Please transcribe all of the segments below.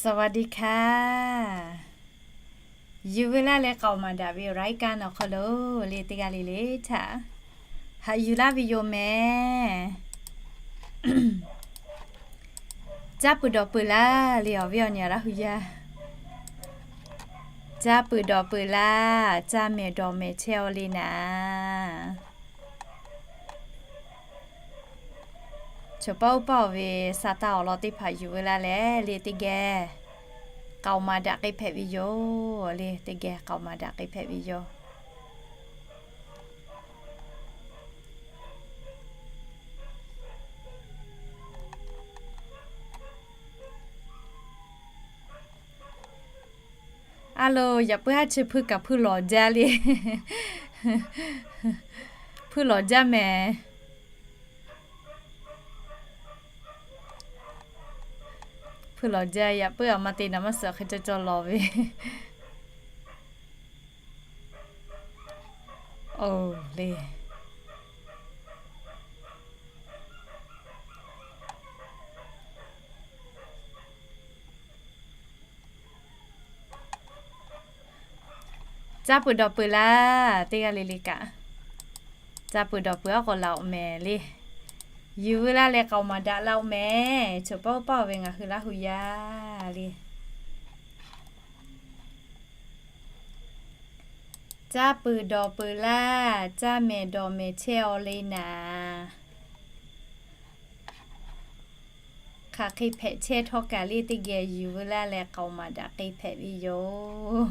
สวัสดีค่ะ Yuˬ veu laˇ leh k'aoˍ maˍ daꞈ ve รายการ awˬ hk'aw lo le teˇ g'aˇ le le htaꞈ haꞈ yuˬ laˇ ve yoˬ mehˍ. Caˇ peuˬ dawˬ peuˬ laˇ le awˬ viˉ awˬ nyi Laˇ hu yaˇ. Caˇ peuˬ dawˬ peuˬ laˇ, caˇ mehˍ dawˬ mehˍ chehˇ aw le naˍ. Chaw paˆ uˉ paˆ ve sa taˇ awˬ lawn teˇ hpaˍ yuˬ veu laˇ leh le teˇ geh k'aoˍ maˍ daꞈ k'ai hpehꞈ ve yoˬ le. Teˇ geh k'aoˍ maˍ daꞈ k'ai hpehꞈ ve yoˬ. A lo, yaꞈ puiˉ haˉ chi hpuiˇ kaꞈ hpuiˇ lawˬ jaˇ le. Hpuiˇ lawˬ jaˇ mehˍ. Hpuiˇ lawˬ jaˇ, yaꞈ puiˉ aˬ ma te naˍ maˇ suhˍ hk'e caw caw lawˬ ve. Oˬ le. Caˇ peuˬ dawˬ peuˬ laˇ teˇ g'aˇ le le kaꞈ, caˇ peuˬ dawˬ peuˬ aˉ k'aw laˬ oꞈ mehˍ le. Yuˬ veu laˇ leh k'aoˍ maˍ daꞈ laˇ oꞈ mehˍ. Chaw paˆ uˉ paˆ ve ngaˬ hui Laˇ hu yaˇ le. Caˇ peuˬ dawˬ peuˬ laˇ, caˇ mehˍ dawˬ mehˍ chehˇ aw le naˍ. Hk'aˬ hk'e hpehꞈ chehˇ htawˇ kaꞈ le teˇ geh yuˬ veu laˇ leh k'aoˍ maˍ daꞈ k'ai hpehꞈ ve yoˬ.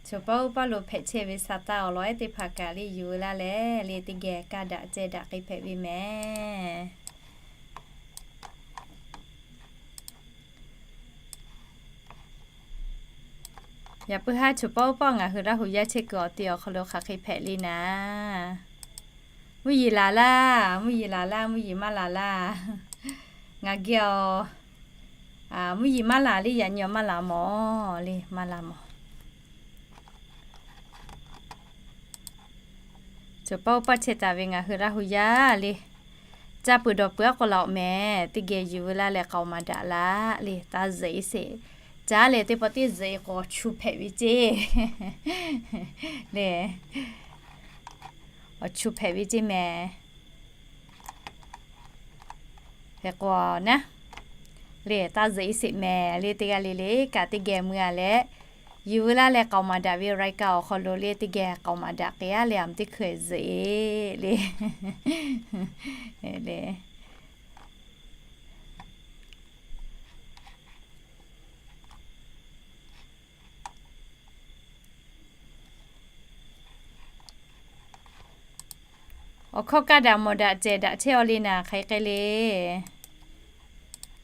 Chaw paˆ uˉ paˆ lo hpehꞈ chehˇ ve sa taˇ awˬ lawn ehˉ teˇ hpaˍ kaꞈ le yuˬ veu laˇ leh le teˇ geh kaˇ daꞈ ceh daꞈ k'ai hpehꞈ ve mehˍ. Yaꞈ puiˉ haˉ chaw paˆ uˉ paˆ ngaˬ hui Laˇ hu yaˇ chehˇ kuiˬ awˬ ti awˬ hk'aw lo hk'aˬ hk'e hpehꞈ le naˍ. Mvuhˇ yeˬ laˬ laˇ, mvuhˇ yeˬ laˬ laˇ, mvuhˇ yeˬ maˇ laˬ laˇ. Ngaˬ geh awˬ, mvuhˇ yeˬ maˇ laˬ le, yaꞈ nyi awˬ maˇ laˬ mawˬ le, maˇ laˬ mawˬ. Chaw paˆ uˉ paˆ chehˇ taˍ ve ngaˬ hui Laˇ hu yaˇ le. Caˇ peuˬ dawˬ peuˬ aˉ k'aw laˬ oꞈ mehˍ. Teˇ geh yuˬ veu laˇ leh k'aoˍ maˍ daꞈ laˇ le. Taˇ zeꞈ e sheˍ. Caˉ leh teˇ pawˆ teˇ zeꞈ e k'o awˬ chu hpehꞈ ve ceˇ le. Awˬ chu hpehꞈ ve ceˇ mehˍ. Hk'e k'o naˉ, le taˇ zeꞈ e sheˍ mehˍ le teˇ g'aˇ le le kaꞈ teˇ geh mui a leh, yuˬ veu laˇ leh k'aoˍ maˍ daꞈ ve รายการ awˬ hk'aw lo le teˇ geh k'aoˍ maˍ daꞈ k'ai a le, aˬ mvuh teˇ hkui zeꞈ e le. Le awˬ hkawˇ kaˇ daꞈ mawˬ daꞈ cehˬ daꞈ chehˇ aw le naˍ hk'aˬ hk'e le.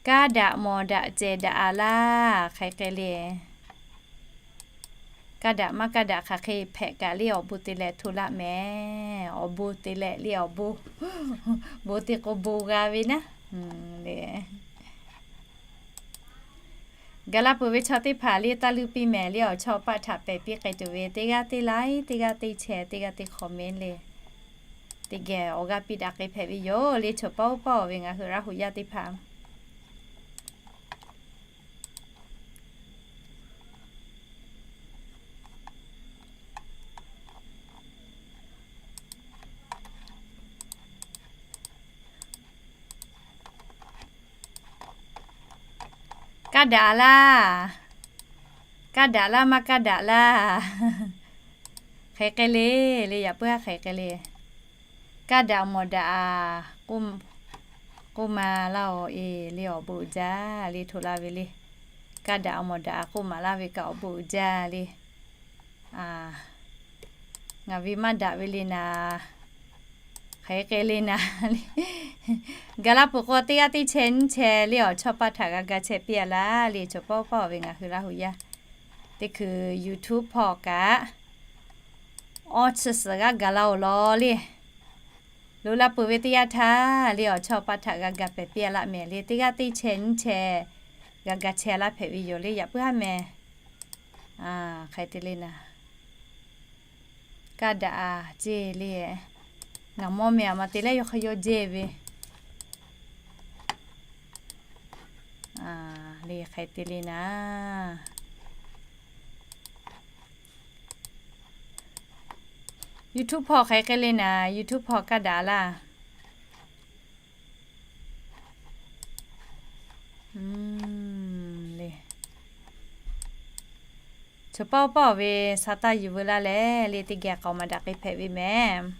Kaˇ daꞈ mawˬ daꞈ cehˬ daꞈ a laˇ hk'aˬ hk'e le. Kaˇ daꞈ maˇ kaˇ daꞈ hk'aˬ hk'e hpehꞈ kaꞈ le awˬ bon te leh hto laˆ mehˍ. Awˬ bon te leh le awˬ bon, bon te k'o bon g'a ve naˉ le. Gaˬ la peuˬ ve chaw teˇ hpaˍ le taˇ luˇ piˇ mehˍ le awˬ chawˇ paˆ htaꞈ pehˬ piˇ k'ai tuˬ ve teˇ g'aˇ teˇ laiˉ teˇ g'aˇ teˇ chehˇ teˇ g'aˇ teˇ hk'awꞈ mehˍ le. Teˇ geh awˬ g'aˇ piˇ daꞈ k'ai hpehꞈ ve yoˬ le chaw paˆ uˉ paˆ ve ngaˬ hui Laˇ hu yaˇ teˇ hpaˍ. Kaˇ daꞈ laˇ. Kaˇ daꞈ laˇ maˇ kaˇ daꞈ laˇ. Hk'e k'ai le, le yaꞈ puiˉ haˉ hk'e k'ai le. Kaˇ daꞈ mawˬ daꞈ a k'oˆ ma laˇ oˬ e le awˬ bon uiˍ jaˇ le hto laˇ ve le. Kaˇ daꞈ mawˬ daꞈ a k'oˆ ma laˇ ve kaꞈ awˬ bon uiˍ jaˇ le. Ngaˬ ve maˇ daꞈ ve le naˍ. Hk'e k'ai le naˍ le. Gaˬ la peuˬ k'o teˇ g'aˇ teˇ chehˇ nyiˇ chehˇ le awˬ chawˇ paˆ htaꞈ g'a ga chehˇ piˇ a laˇ le chaw paˆ uˉ paˆ ve ngaˬ hui Laˇ hu yaˇ. Teˇ hkui YouTube hpawˇ kaꞈ awˬ chi suhˍ g'aˇ gaˬ la oˬ law le. Loꞈ la peuˬ ve teˇ yanˇ htaˇ le awˬ chawˇ paˆ htaꞈ g'a ga pehˬ piˇ a laˆ mehˍ le teˇ g'aˇ teˇ chehˇ nyiˇ chehˇ g'a ga chehˇ laˇ hpehꞈ ve yoˬ le yaꞈ puiˉ haˉ mehˍ. Hk'e te le naˍ. Kaˇ daꞈ a ceˇ le. Ngaˬ mawˇ meh aˬ ma te leh yawˇ hk'a yawˇ jehˇ ve. A, le hk'aˬ hk'e te le naˍ. YouTube hpawˇ hk'aˬ hk'e le naˍ, YouTube hpawˇ kaˇ daꞈ laˇ. Chaw pawˆ pawˆ ve sa taˇ yuˬ veu laˇ leh le, teˇ geh k'aoˍ maˍ daꞈ k'ai hpehꞈ ve mehˍ.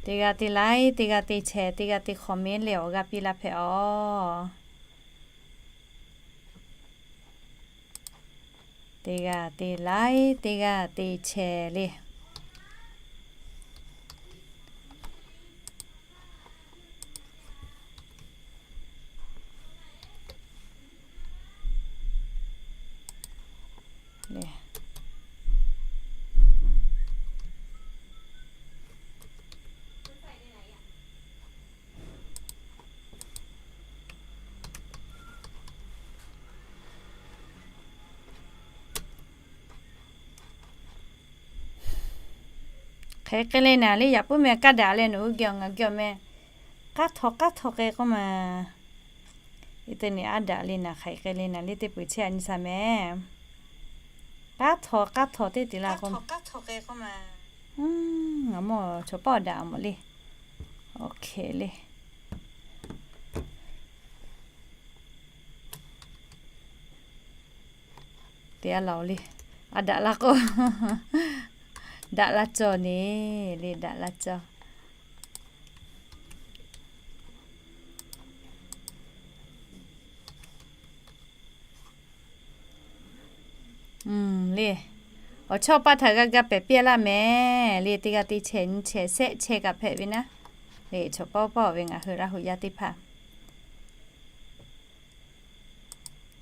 Teˇ g'aˇ te like, teˇ g'aˇ te share, teˇ g'aˇ te comment leh awˬ g'aˇ piˇ laˇ hpehꞈ aˬ. Teˇ g'aˇ te like, teˇ g'aˇ te share le. Hk'aˬ hk'e le naˍ le, yaꞈ puiˉ meh kaˇ daꞈ leh nawˬ hui geh awˬ ngaˬ geh awˬ meh, k'aˉ htaw k'aˉ htaw k'ai k'oˆ ma. Iˉ teˇ nyi aˉ daꞈ le naˍ, hk'aˬ hk'e le naˍ le, teˇ peuˬ chehˇ a nyi sa mehˍ. K'aˉ htaw k'aˉ htaw teˇ te la k'o, ngaˬ mawˇ chaw pawˆ daꞈ mawˬ le. Awˬ hk'e le. Te a laˬ le, a daꞈ laˇ k'o, daꞈ laˇ cawˬ neˬ le, daꞈ laˇ cawˬ. Le, awˬ chawˇ paˆ htaꞈ g'a ga pehˍ piˇ laˇ mehˍ le. Teˇ g'aˇ te chehˇ nyi chehˇ shehˆ chehˇ kaꞈ hpehꞈ ve naˉ le. Chaw pawˆ pawˆ ve ngaˬ hui Laˇ huˍ yaˇ teˇ hpaˍ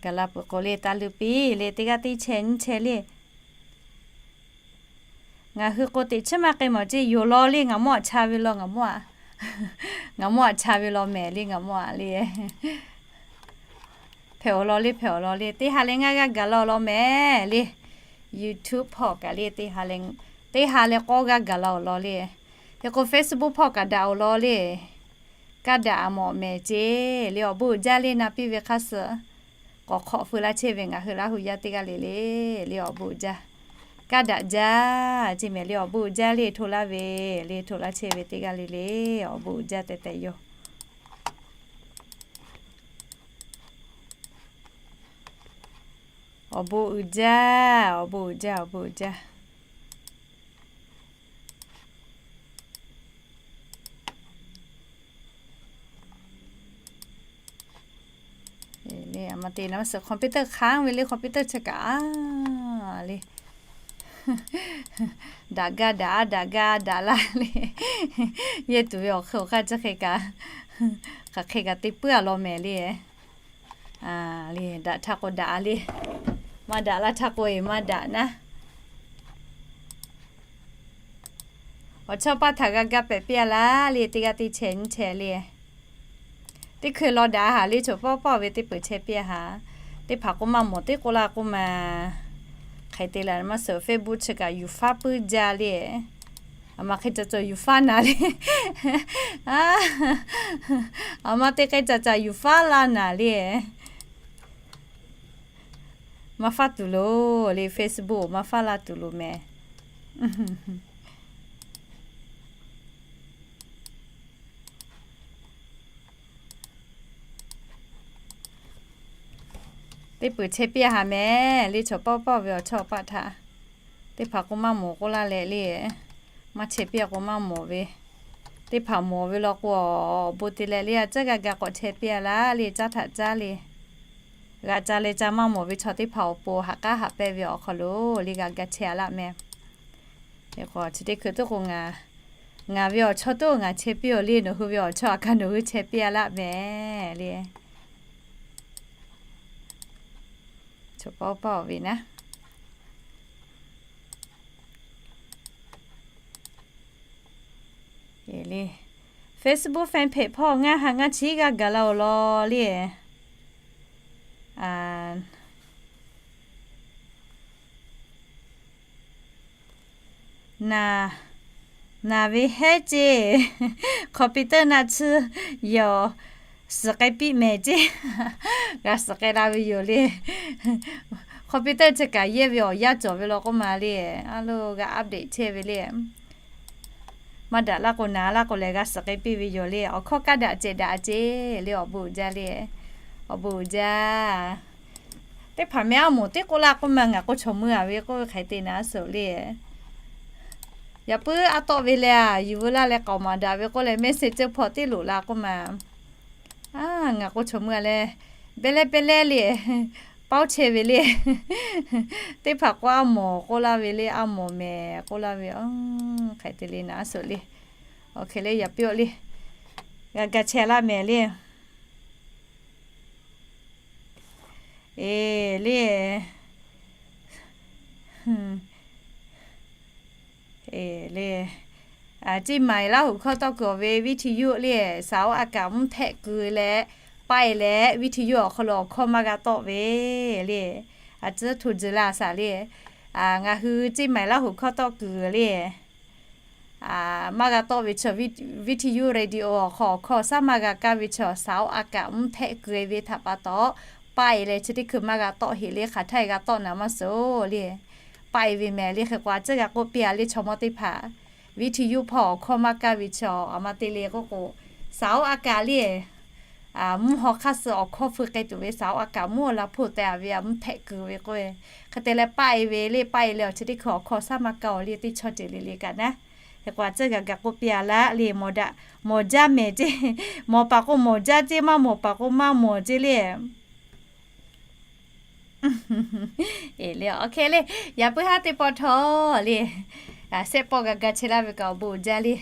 gaˬ la peuˬ k'o le, taˇ leuˆ piˇ le. Teˇ g'aˇ te chehˇ nyi chehˇ le. Ngaˬ hui k'o teꞈ chiˉ maˇ k'ai mawˬ ceˇ, yoˬ law le. Ngaˬ mawˇ aꞈ cha ve law, ngaˬ mawˇ aꞈ, ngaˬ mawˇ aꞈ cha ve law mehˍ le, ngaˬ mawˇ aꞈ le. Hpehꞈ awˬ lawn le, hpehꞈ awˬ lawn le. Teˇ ha leh ngaˇ g'aˇ gaˬ la awˬ lawn mehˍ le. YouTube hpawˇ kaꞈ le, teˇ ha leh k'awˇ g'aˇ gaˬ la awˬ lawn le. Hk'e k'o Facebook hpawˇ kaꞈ daꞈ awˬ lawn le. Kaˇ daꞈ a mawˬ mehˍ ceˇ le. Awˬ bon uiˍ jaˇ le, na piˇ ve hk'aˇ suh k'awꞈ hk'awꞈ feu laˇ chehˇ ve ngaˬ hui Laˇ huˍ yaˇ teˇ g'aˇ le le. Le awˬ bon uiˍ jaˇ. Kaˇ daꞈ jaˇ ceˇ mehˍ le. Awˬ bon uiˍ jaˇ le, hto laˇ ve le, hto laˇ chehˇ ve teˇ g'aˇ le le. Awˬ bon uiˍ jaˇ tehꞈ tehꞈ yoˬ. Awˬ bon uiˍ jaˇ, awˬ bon uiˍ jaˇ, awˬ bon uiˍ jaˇ. Computer hk'aˉ ve le, computer chi kaꞈ le. Daꞈ gaˇ daꞈ, daꞈ gaˇ daꞈ laˇ le. Yehˇ tuˬ ve awˬ hk'e awˬ hk'aˇ chi hk'e kaꞈ, hk'aˬ hk'e kaꞈ te puiˉ a law mehˍ le. Le daꞈ htaˇ k'o daꞈ le. Maˇ daꞈ laˇ htaˇ k'o e maˇ daꞈ naˉ. Awˬ chawˇ paˆ htaꞈ g'a ga pehˍ piˇ a laˇ le. Teˇ g'aˇ te chehˇ nyi chehˇ le. Teˇ hkui law daꞈ haˍ le, chaw pawˆ pawˆ ve teˇ peuˬ chehˇ piˇ a haˍ. Teˇ hpaˍ k'o maˇ mawˬ teˇ k'oˆ laˇ k'oˆ ma. Hk'e te leh maˇ suhˍ Facebook chi kaꞈ yuˬ faˉ puiˉ jaˇ le. A ma hk'e ca ca yuˬ faˉ naˍ le. A ma teˇ hk'e ca ca yuˬ faˉ laˇ naˍ le. Maˇ faˉ tuˬ loˬ le, Facebook maˇ faˉ laˇ tuˬ loˬ mehˍ. Teˇ peuˬ chehˇ piˇ a haˍ mehˍ le, chaw pawˆ pawˆ ve awˬ chawˇ paˆ htaꞈ. Teˇ hpaˍ k'o maˇ mawˬ k'oˆ laˇ leh le. Maˇ chehˇ piˇ a k'o maˇ mawˬ ve. Teˇ hpaˍ mawˬ ve law k'o, awˬ bon te leh le, a caˉ g'a ga k'awꞈ chehˇ piˇ a laˇ le, caˉ htaꞈ caˉ le. G'a ca leh ca maˇ mawˬ ve chaw teˇ hpaˍ awˬ pon haꞈ k'aˉ haꞈ pehnˇ ve awˬ hk'aw lo le g'a ga chehˇ a laˇ mehˍ. Chi teˇ hkui tuˉ k'o, ngaˬ ve awˬ chawˇ tuˉ ngaˬ chehˇ piˇ awˬ le, nawˬ hui ve awˬ chawˇ a kaꞈ nawˬ hui chehˇ piˇ a laˇ mehˍ le. Chaw pawˆ pawˆ ve naˉ. Facebook fan page hpawˇ ngaˇ ha ngaˇ chi g'aˇ gaˬ la awˬ lawn le. Naˬ, naˬ ve hehˉ ceˇ, computer naˆ tsuhˇ yoˬ. Suhˍ k'ai piˇ mehˍ ceˇ. G'a suhˍ k'ai la ve yoˬ le. Computer chi kaꞈ yehˇ ve awˬ yanˇ cawˬ ve law k'oˆ ma le. A lo g'a update chehˇ ve le. Maˇ daꞈ laˇ k'o naˍ laˇ k'o lehˬ g'a suhˍ k'ai piˇ ve yoˬ le. Awˬ hkawˇ kaˇ daꞈ cehˬ daꞈ ceˇ le awˬ bon uiˍ jaˇ le. Awˬ bon uiˍ jaˇ. Teˇ hpaˍ meh aˉ moˍ teˇ k'oˆ laˇ k'oˆ ma ngaˬ k'o chaw mui a ve k'oˆ ve hk'aˬ hk'e te naˍ suhˍ le. Yaꞈ puiˉ aˉ tawˆ ve leh a, yuˬ veu laˇ leh k'aoˍ maˍ daꞈ ve k'oˆ leh message ceuˬ hpawˇ teˇ loꞈ la k'oˆ ma. Ngaˬ k'o chaw mui a leh, beh leh beh leh le, paoˇ chehˇ ve le. Teˇ hpaˍ k'o aˉ moˍ k'oˆ laˇ ve le, aˉ moˍ mehˍ k'oˆ laˇ ve, hk'aˬ hk'e te le naˍ suhˍ le. Awˬ hk'e le yaꞈ piˇ le. G'a ga chehˇ laˇ mehˍ le. Eˬ le. Eˬ le. Ceˇ maiˍ Laˇ huˍ hkawˇ tawˆ kuiˬ awˬ ve viˉ hti yuˇ le, saˍ oˉ a kaꞈ mvuhˇ htehˆ keu leh, paˆ e leh viˉ hti yuˇ awˬ hk'aw lo awˬ hkawˇ maˇ g'a tawˆ ve le. A ciˉ hto tzuhˬ la saˍ le. Ngaˬ hui ceˇ maiˍ Laˇ huˍ hkawˇ tawˆ kuiˬ le, maˇ g'a tawˆ ve chaw, viˉ hti yuˇ radio awˬ hk'aw awˬ hkawˇ awˬ shaˉ maˇ g'a kaˇ ve chaw, saˍ oˉ a kaꞈ mvuhˇ htehˆ keu ve htaꞈ pa taw, paˆ e leh chi teˇ hkui maˇ g'a tawˆ heꞈ le. Hk'aˬ htaˇ g'a tawˆ naˍ maˇ suhˍ le. Paˆ e ve mehˍ le. Hk'e k'o a ciˉ g'a k'oˆ piˇ a le chaw mawˇ teˇ hpaˍ, viˉ hti yuˇ hpawˇ awˬ hkawˇ maˇ kaˇ ve chaw a ma te le k'oˆ k'o, saˍ oˉ a kaꞈ le, mvuhˇ haw hk'aˇ suh awˬ hkawˇ feu k'ai tuˬ ve saˍ oˉ a kaꞈ mvuhˇ awˬ la hpoˇ teh a ve a mvuhˇ htehˆ keu ve k'oˆ ve, hk'e te leh paˆ e ve le. Paˆ e leh awˬ chi teˇ hkui awˬ hkawˇ shaˉ maˇ kaˇ oˬ le teˇ chaw ceuˬ le le kaꞈ naˉ. Hk'e k'o a ciˉ g'a ga k'oˆ piˇ a laˇ le. Mawˬ daꞈ mawˬ jaˇ mehˍ ceˇ. Mawˬ paˍ k'o mawˬ jaˇ ceˇ, maˇ mawˬ paˍ k'o maˇ mawˬ ceˇ le. Eˬ le, awˬ hk'e le. Yaꞈ puiˉ haˉ teˇ pawˆ htawˇ le, shehˆ pawˆ g'a ga chehˇ laˇ ve kaꞈ awˬ bon uiˍ jaˇ le.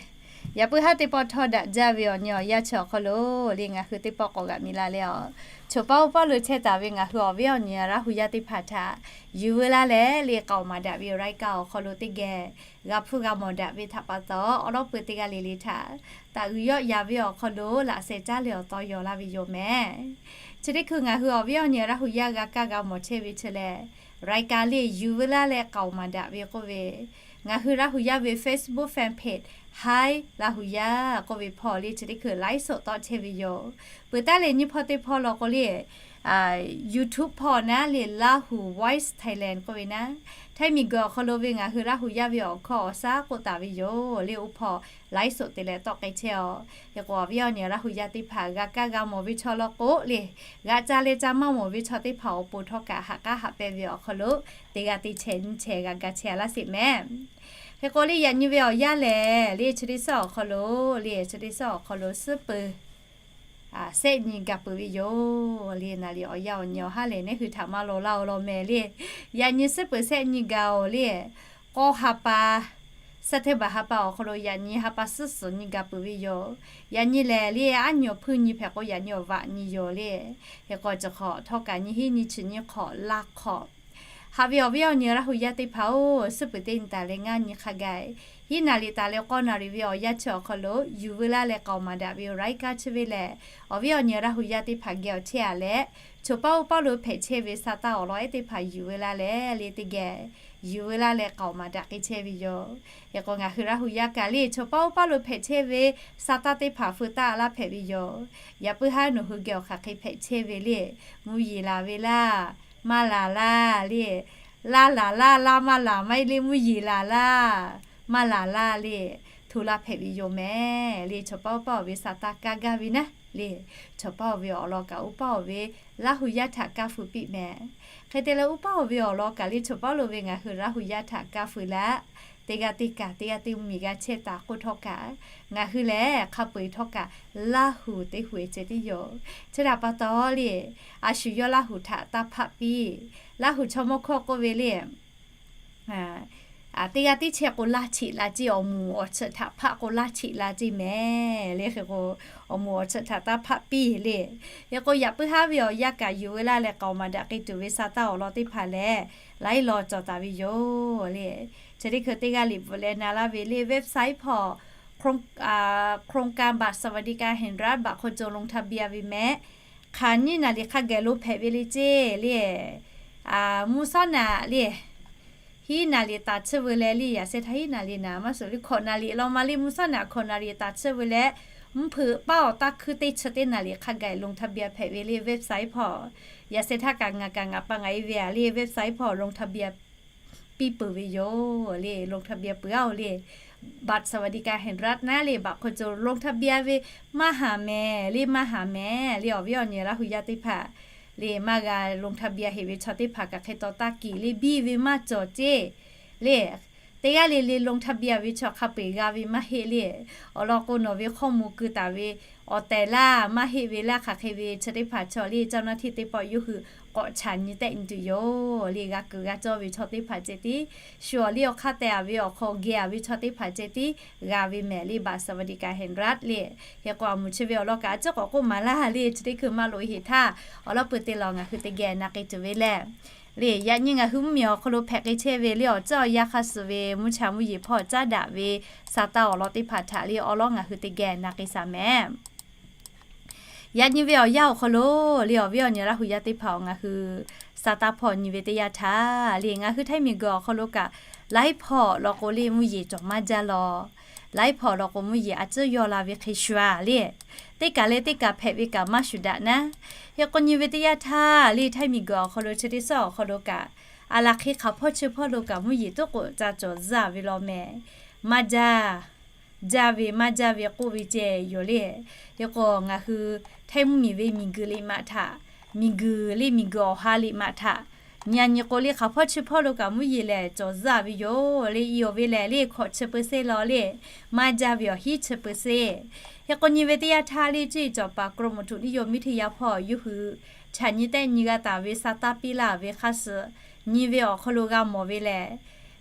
Yaꞈ puiˉ haˉ teˇ pawˆ htawˇ daꞈ jaˇ ve awˬ nyi awˬ yanˇ chi awˬ hk'aw lo le, ngaˬ hui teˇ pawˆ k'awꞈ g'aꞈ mi la leh a, choˬ paˇ oˇ paˇ lo chehˇ taˍ ve ngaˬ hui awˬ viˉ awˬ nyi Laˇ huˍ yaˇ teˇ hpaˍ htaꞈ yuˬ veu laˇ leh le, k'aoˍ maˍ daꞈ ve awˬ รายการ awˬ hk'aw lo teˇ geh g'a hpuˇ g'a mawˬ daꞈ ve htaꞈ pa taw, awˉ lawˉ peuˬ teˇ g'aˇ le le htaꞈ taꞈ g'uiˬ yawˆ yan ve awˬ hk'aw lo laꞈ sheh caˉ leh awˬ taw yaw laˇ ve yoˬ mehˍ. Chi teˇ hkui ngaˬ hui awˬ viˉ awˬ nyi Laˇ huˍ yaˇ g'a kaˇ g'a mawˬ chehˇ ve chi lehˬ, รายการ le, yuˬ veu laˇ leh k'aoˍ maˍ daꞈ ve k'oˆ ve, ngaˬ hui Laˇ huˍ yaˇ ve Facebook fan page Hi Laˇ huˍ yaˇ k'oˆ ve hpawˇ le chi teˇ hkui ไลฟ์สด tawˆ chehˇ ve yoˬ. Peuˬ taˉ leh nyiˇ hpawˇ teˇ hpawˇ law k'o le, YouTube hpawˇ naˉ le, Lahu Voice Thailand k'oˆ ve naˉ, Htaiˇ miˬguiˬ awˬ hk'aw lo ve ngaˬ hui Laˇ huˍ yaˇ ve awˬ hkawˇ awˬ shaˉ k'oˆ taˍ ve yoˬ le. Oˇ hpawˇ ไลฟ์สด te leh tawˆ k'ai chehˇ a. Hk'e k'o awˬ viˉ awˬ nyi Laˇ huˍ yaˇ teˇ hpaˍ g'a kaˇ g'a mawˬ ve chaw law k'o le, g'a ca leh ca maˇ mawˬ ve chaw teˇ hpaˍ awˬ pon htawˇ kaꞈ haꞈ k'aˉ haꞈ pehˇ ve awˬ hk'aw lo teˇ g'aˇ teˇ chehˇ nyiˇ chehˇ g'a ga chehˇ a laˇ sheˍ mehˍ. Hk'e k'o le yaꞈ nyi ve awˬ yanˇ lehˬ le, chi teˇ suhˉ awˬ hk'aw lo le, chi teˇ suhˉ awˬ hk'aw lo suhˉ peuˬ shehˆ nyi gaˬ peuˬ ve yoˬ le. Naˍ liꞈ awˬ yanˇ awˬ nyi awˬ haˉ lehˬ neˉ hui htaꞈ maˇ law laˇ oˬ law mehˍ le. Yaꞈ nyi suhˉ peuˬ shehˆ nyi gaˬ oˬ le. K'awˇ ha pa, September ha pa awˬ hk'aw lo yaꞈ nyi ha pa suhˉ suhˍ nyi gaˬ peuˬ ve yoˬ. Yaꞈ nyi lehˬ le, aˉ nyi awˬ hpuiˇ nyi hpehꞈ k'o yaꞈ nyi awˬ vaꞈ nyi yoˬ le. Hk'e k'o chi hk'awꞈ htawˇ kaꞈ nyiˇ hinˉ nyiˇ chi nyiˇ hk'awꞈ laˇ hk'awꞈ haꞈ ve awˬ viˉ awˬ nyi Laˇ huˍ yaˇ teˇ hpaˍ-oˬ, suhˉ peuˬ teˇ nyi taˍ leh ngaˇ nyi hk'a gaˬ, hiˉ naˍ liꞈ taˍ leh k'awˇ naˍ riˍ ve awˬ yanˇ chi awˬ hk'aw lo yuˬ veu laˇ leh k'aoˍ maˍ daꞈ ve awˬ รายการ chi ve lehˬ, awˬ viˉ awˬ nyi Laˇ huˍ yaˇ teˇ hpaˍ geh awˬ chehˇ a leh, choˬ paˇ oˇ paˇ lo hpehꞈ chehˇ ve sa taˇ awˬ lawn ehˉ teˇ hpaˍ yuˬ veu laˇ leh le teˇ geh yuˬ veu laˇ leh k'aoˍ maˍ daꞈ k'ai chehˇ ve yoˬ. Hk'e k'o ngaˬ hui Laˇ huˍ yaˇ kaꞈ le choˬ paˇ oˇ paˇ lo hpehꞈ chehˇ ve sa taˇ teˇ hpaˍ feu taˇ laˇ hpehꞈ ve yoˬ. Yaꞈ puiˉ haˉ nawˬ hui geh awˬ hk'aˬ hk'e hpehꞈ chehˇ ve le, mvuhˇ yeˬ laˬ ve laˇ, maˇ laˬ laˇ le, laˇ laˬ laˇ, laˇ maˇ laˬ maˇ heˆ le, mvuhˇ yeˬ laˬ laˇ, maˇ laˬ laˇ le, hto laˇ hpehꞈ ve yoˬ mehˍ le. Choˬ paˇ oˇ paˇ awˬ ve sa taˇ kaˇ gaˇ ve naˉ le, choˬ paˇ awˬ ve awˬ lawn kaꞈ oˇ paˇ awˬ ve Laˇ huˍ yaˇ htaꞈ kaˇ feu piˇ mehˍ. Hk'e te leh oˇ paˇ awˬ ve awˬ lawn kaꞈ le choˬ paˇ lo ve ngaˬ hui Laˇ huˍ yaˇ htaꞈ kaˇ feu laˇ, teˇ g'aˇ teˇ kaˬ teˇ g'aˇ teˇ miˬ g'a chehˇ taˍ k'oˆ htawˇ kaꞈ, ngaˬ hui lehˬ hk'a peu-eˬ htawˇ kaꞈ Laˇ huˍ teˇ huˍ e ceh tiˉ yoˬ. Chi htaꞈ pa taw le, a shu yawˇ Laˇ huˍ htaꞈ taˇ hpaˆ piˇ. Laˇ huˍ chaw mawˇ hkawˇ k'oˆ ve le, teˇ g'aˇ teˇ chehˇ k'o laˇ cheꞈ la ceˇ, awˬ moˍ awˬ tsuhꞈ htaꞈ hpaˆ k'o laˇ cheꞈ la ceˇ mehˍ le. Hk'e k'o awˬ moˍ awˬ tsuhꞈ htaꞈ taˇ hpaˆ piˇ le. Hk'e k'o yaꞈ puiˉ haˉ ve awˬ yanˇ kaꞈ yuˬ veu laˇ leh k'aoˍ maˍ daꞈ k'ai tuˬ ve sa taˇ awˬ lawn teˇ hpaˍ lehˬ, laiˉ law cawˬ taˍ ve yoˬ le. Chi teˇ hkui teˇ g'aˇ liꞈ bvuhꞈ leh na laˇ ve le, website hpawˇ โครงการบัตรสวัสดิการแห่งรัฐ บัตรคนจน ลงทะเบียน ve mehˍ. Hk'aˬ nyiˇ naˍ liꞈ hk'a geh lo hpehꞈ ve le ceˇ le. Mvuhˇ shawˉ naꞈ le, hiˉ naˍ liꞈ taˍ tsuhˇ veu leh le, yaꞈ sheh htaˇ hiˉ naˍ liꞈ naˍ maˇ suhˍ le, hkawꞈ naˍ liꞈ law ma le, mvuhˇ shawˉ naꞈ hkawꞈ naˍ liꞈ taˍ tsuhˇ veu leh, mvuhˇ hpeuꞈ paˉ awˬ taˇ hkuiˇ teˇ chi teˇ naˍ liꞈ hk'a gaˬ ลงทะเบียน hpehꞈ ve le website hpawˇ. Yaꞈ sheh htaˇ kaꞈ ngaˬ kaꞈ ngaˬ pa ngaˬ e ve a le website hpawˇ ลงทะเบียน piˇ peuˬ ve yoˬ le, ลงทะเบียน peuˬ a oˬ le. บัตรสวัสดิการแห่งรัฐ naˉ le baꞈ hk'aw co ลงทะเบียน ve maˇ haˍ mehˍ le, maˇ haˍ mehˍ le. Awˬ viˉ awˬ nyi Laˇ hu yaˇ teˇ hpaˍ le, maˇ g'a ลงทะเบียน heꞈ ve chaw teˇ hpaˍ kaꞈ hk'e taw taˇ kiˬ le, biˇ ve maˇ cawˬ ceˇ le. Teˇ g'aˇ le le ลงทะเบียน ve chaw hk'a peu-eˬ g'a ve maˇ heˆ le. Awˬ lawn k'o, nawˬ ve ข้อมูล keu taˍ ve awˬ tehˬ laˇ maˇ heˆ ve laˇ hk'aˬ hk'e ve chi teˇ hpaˍ chaw le, เจ้าหน้าที่ teˇ pawˆ yawˇ hui k'awꞈ chaꞈ nyi tehˆ nyi tuˬ yoˬ le. G'a keu g'a cawˇ ve chaw teˇ hpaˍ ceh tiˉ shu awˬ liˇ awˬ hk'aˇ teh a ve awˬ hk'aw geh a ve chaw teˇ hpaˍ ceh tiˉ g'a ve mehˍ le, บัตรสวัสดิการแห่งรัฐ le. Hk'e k'o, a mvuhˬ chi ve awˬ lawn kaꞈ a ciˉ k'awꞈ k'oˆ maˍ laˇ le, chi teˇ hkui maˇ loꞈ e heˍ htaˇ, awˬ lawn peuˬ te lawˬ ngaˬ hui teˇ geh na k'ai tuˬ ve lehˬ le. Yaꞈ nyi ngaˬ hui mvuhˇmiˬ awˬ hk'aw lo hpehꞈ k'ai chehˇ ve le, awˬ ceuˬ awˬ yanˇ hk'aˇ suh ve mvuhˇ cha mvuhˇ yeˬ hpawˇ caˉ daꞈ ve sa taˇ awˬ lawn teˇ hpaˍ htaꞈ le awˉ lawˉ ngaˬ hui teˇ geh na k'ai shaˍ mehˍ. Yaꞈ nyi ve awˬ yanˇ awˬ hk'aw lo le, awˬ viˉ awˬ nyi Laˇ hu yaˇ teˇ hpaˍ-oˬ, ngaˬ hui sa taˇ hpawˇ nyi ve teˇ yanˇ htaˇ le, ngaˬ hui Htaiˇ miˬguiˬ awˬ hk'aw lo kaꞈ laiˉ hpawˇ law k'o le mvuhˇ yeˬ cawˬ maˇ jaˇ law. Laiˉ hpawˇ law k'o mvuhˇ yeˬ a ciˉ yaw la ve hk'e shuˍ a le. Teˇ kaˬ leh teˇ kaˬ hpehꞈ ve kaꞈ maˇ shuˍ daꞈ naˉ. Hk'e k'o nyi ve teˇ yanˇ htaˇ le, Htaiˇ miˬguiˬ awˬ hk'aw lo chi teˇ suhˉ awˬ hk'aw lo kaꞈ, a laˬ hk'e hk'aˬ hpawˇ chi hpawˇ lo kaꞈ mvuhˇ yeˬ toˉ k'oꞈ ca cawˬ zuhˇ ve law mehˍ. Maˇ jaˇ, jaˇ ve maˇ jaˇ ve k'oˆ ve ceh yoˬ le. Hk'e k'o ngaˬ hui Htaiˇ mvuhˇmiˬ ve miˬguiˬ liꞈ maꞈ htaꞈ, miˬguiˬ le miˬguiˬ awˬ ha liꞈ maꞈ htaꞈ nyi a nyi k'o le, hk'aˬ hpawˇ chi hpawˇ lo kaꞈ mvuhˇ yeˬ lehˬ cawˬ zuhˇ ve yoˬ le. I awˬ ve lehˬ le hkawꞈ chi เปอร์เซ็นต์ law le, maˇ jaˇ ve awˬ hiˉ chi เปอร์เซ็นต์. Hk'e k'o nyi ve teˇ yanˇ htaˇ le, cuˇ yiˍ cawˬ paˍ กรมอุตุนิยมวิทยา hpawˇ yawˇ hui chaꞈ nyi tehˆ nyi g'a taˍ ve sa taˇ piˇ laˇ ve hk'aˇ suh nyi ve awˬ hk'aw lo g'a mawˬ ve lehˬ,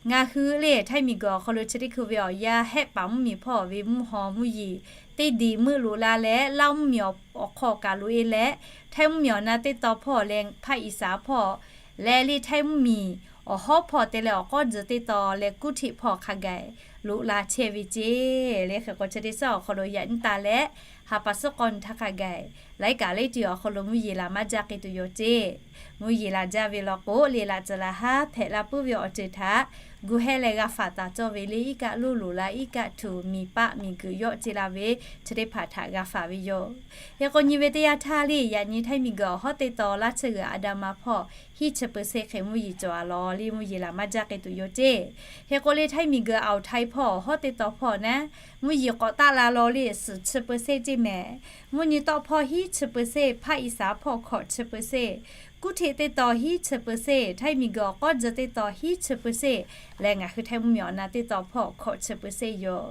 ngaˬ hui le Htaiˇ miˬguiˬ awˬ hk'aw lo chi teˇ hkui ve awˬ yanˇ hehˆ paˍ mvuhˇmiˬ hpawˇ ve mvuhˇ haw mvuhˇ yeˬ teˇ deꞈ meuˆ loꞈ la leh, Laˇ mvuhˇmiˬ awˬ hk'aw kaꞈ loꞈ e leh, Htaiˇ mvuhˇmiˬ awˬ na teˇ taw hpawˇ leh ภาคอีสาน hpawˇ leh le Htaiˇ mvuhˇmiˬ awˬ hawˉ hpawˇ te leh awˬ k'awˉ dzuhꞈ teˇ taw leh กรุงเทพ hpawˇ hk'a gaˬ loꞈ la chehˇ ve ceˇ le. Hk'e k'o chi teˇ suhˉ awˬ hk'aw lo yaꞈ nyi taˍ leh, ha pa suhˉ k'awˇ nyi htaˇ hk'a gaˬ laiˉ kaꞈ laiˉ ti awˬ hk'aw lo mvuhˇ yeˬ laˬ maˇ jaˇ k'ai tuˬ yoˬ ceˇ. Mvuhˇ yeˬ laˬ jaˇ ve law k'o le, laꞈ tcuhˍ laˬ haˉ hpehꞈ la puiˉ ve awˬ ceuˬ htaꞈ gu hehˇ leh g'a faˍ taˍ cawˇ ve le, iˉ kaˆ loˇ loꞈ la iˉ kaˆ htuꞈ miˬ paˆ miˬguiˬ yawˆ ce la ve chi teˇ hpaˍ htaꞈ g'a faˍ ve yoˬ. Hk'e k'o nyi ve teˇ yanˇ htaˇ le, yaꞈ nyi Htaiˇ miˬguiˬ awˬ hawˉ teˇ taw laˇ tsuhˇ g'uiˬ อันดามัน hpawˇ hiˉ chi เปอร์เซ็นต์ hk'e mvuhˇ yeˬ cawˬ a law le, mvuhˇ yeˬ laˬ maˇ jaˇ k'ai tuˬ yoˬ ceˇ. Hk'e k'o le Htaiˇ miˬguiˬ อ่าวไทย hpawˇ awˬ hawˉ teˇ taw hpawˇ naˉ mvuhˇ yeˬ k'awꞈ taˆ la law le, suhˍ chi เปอร์เซ็นต์ ceˇ mehˍ. Mvuhˇ nyi tawˆ hpawˇ hiˉ chi เปอร์เซ็นต์, ภาคอีสาน hpawˇ hkawꞈ chi เปอร์เซ็นต์, กรุงเทพ teˇ taw hiˉ chi เปอร์เซ็นต์, Htaiˇ miˬguiˬ awˬ k'awˉ dzuhꞈ teˇ taw hiˉ chi เปอร์เซ็นต์ leh ngaˬ hui Htaiˇ mvuhˇmiˬ awˬ na teˇ taw hpawˇ hkawꞈ chi เปอร์เซ็นต์ yoˬ.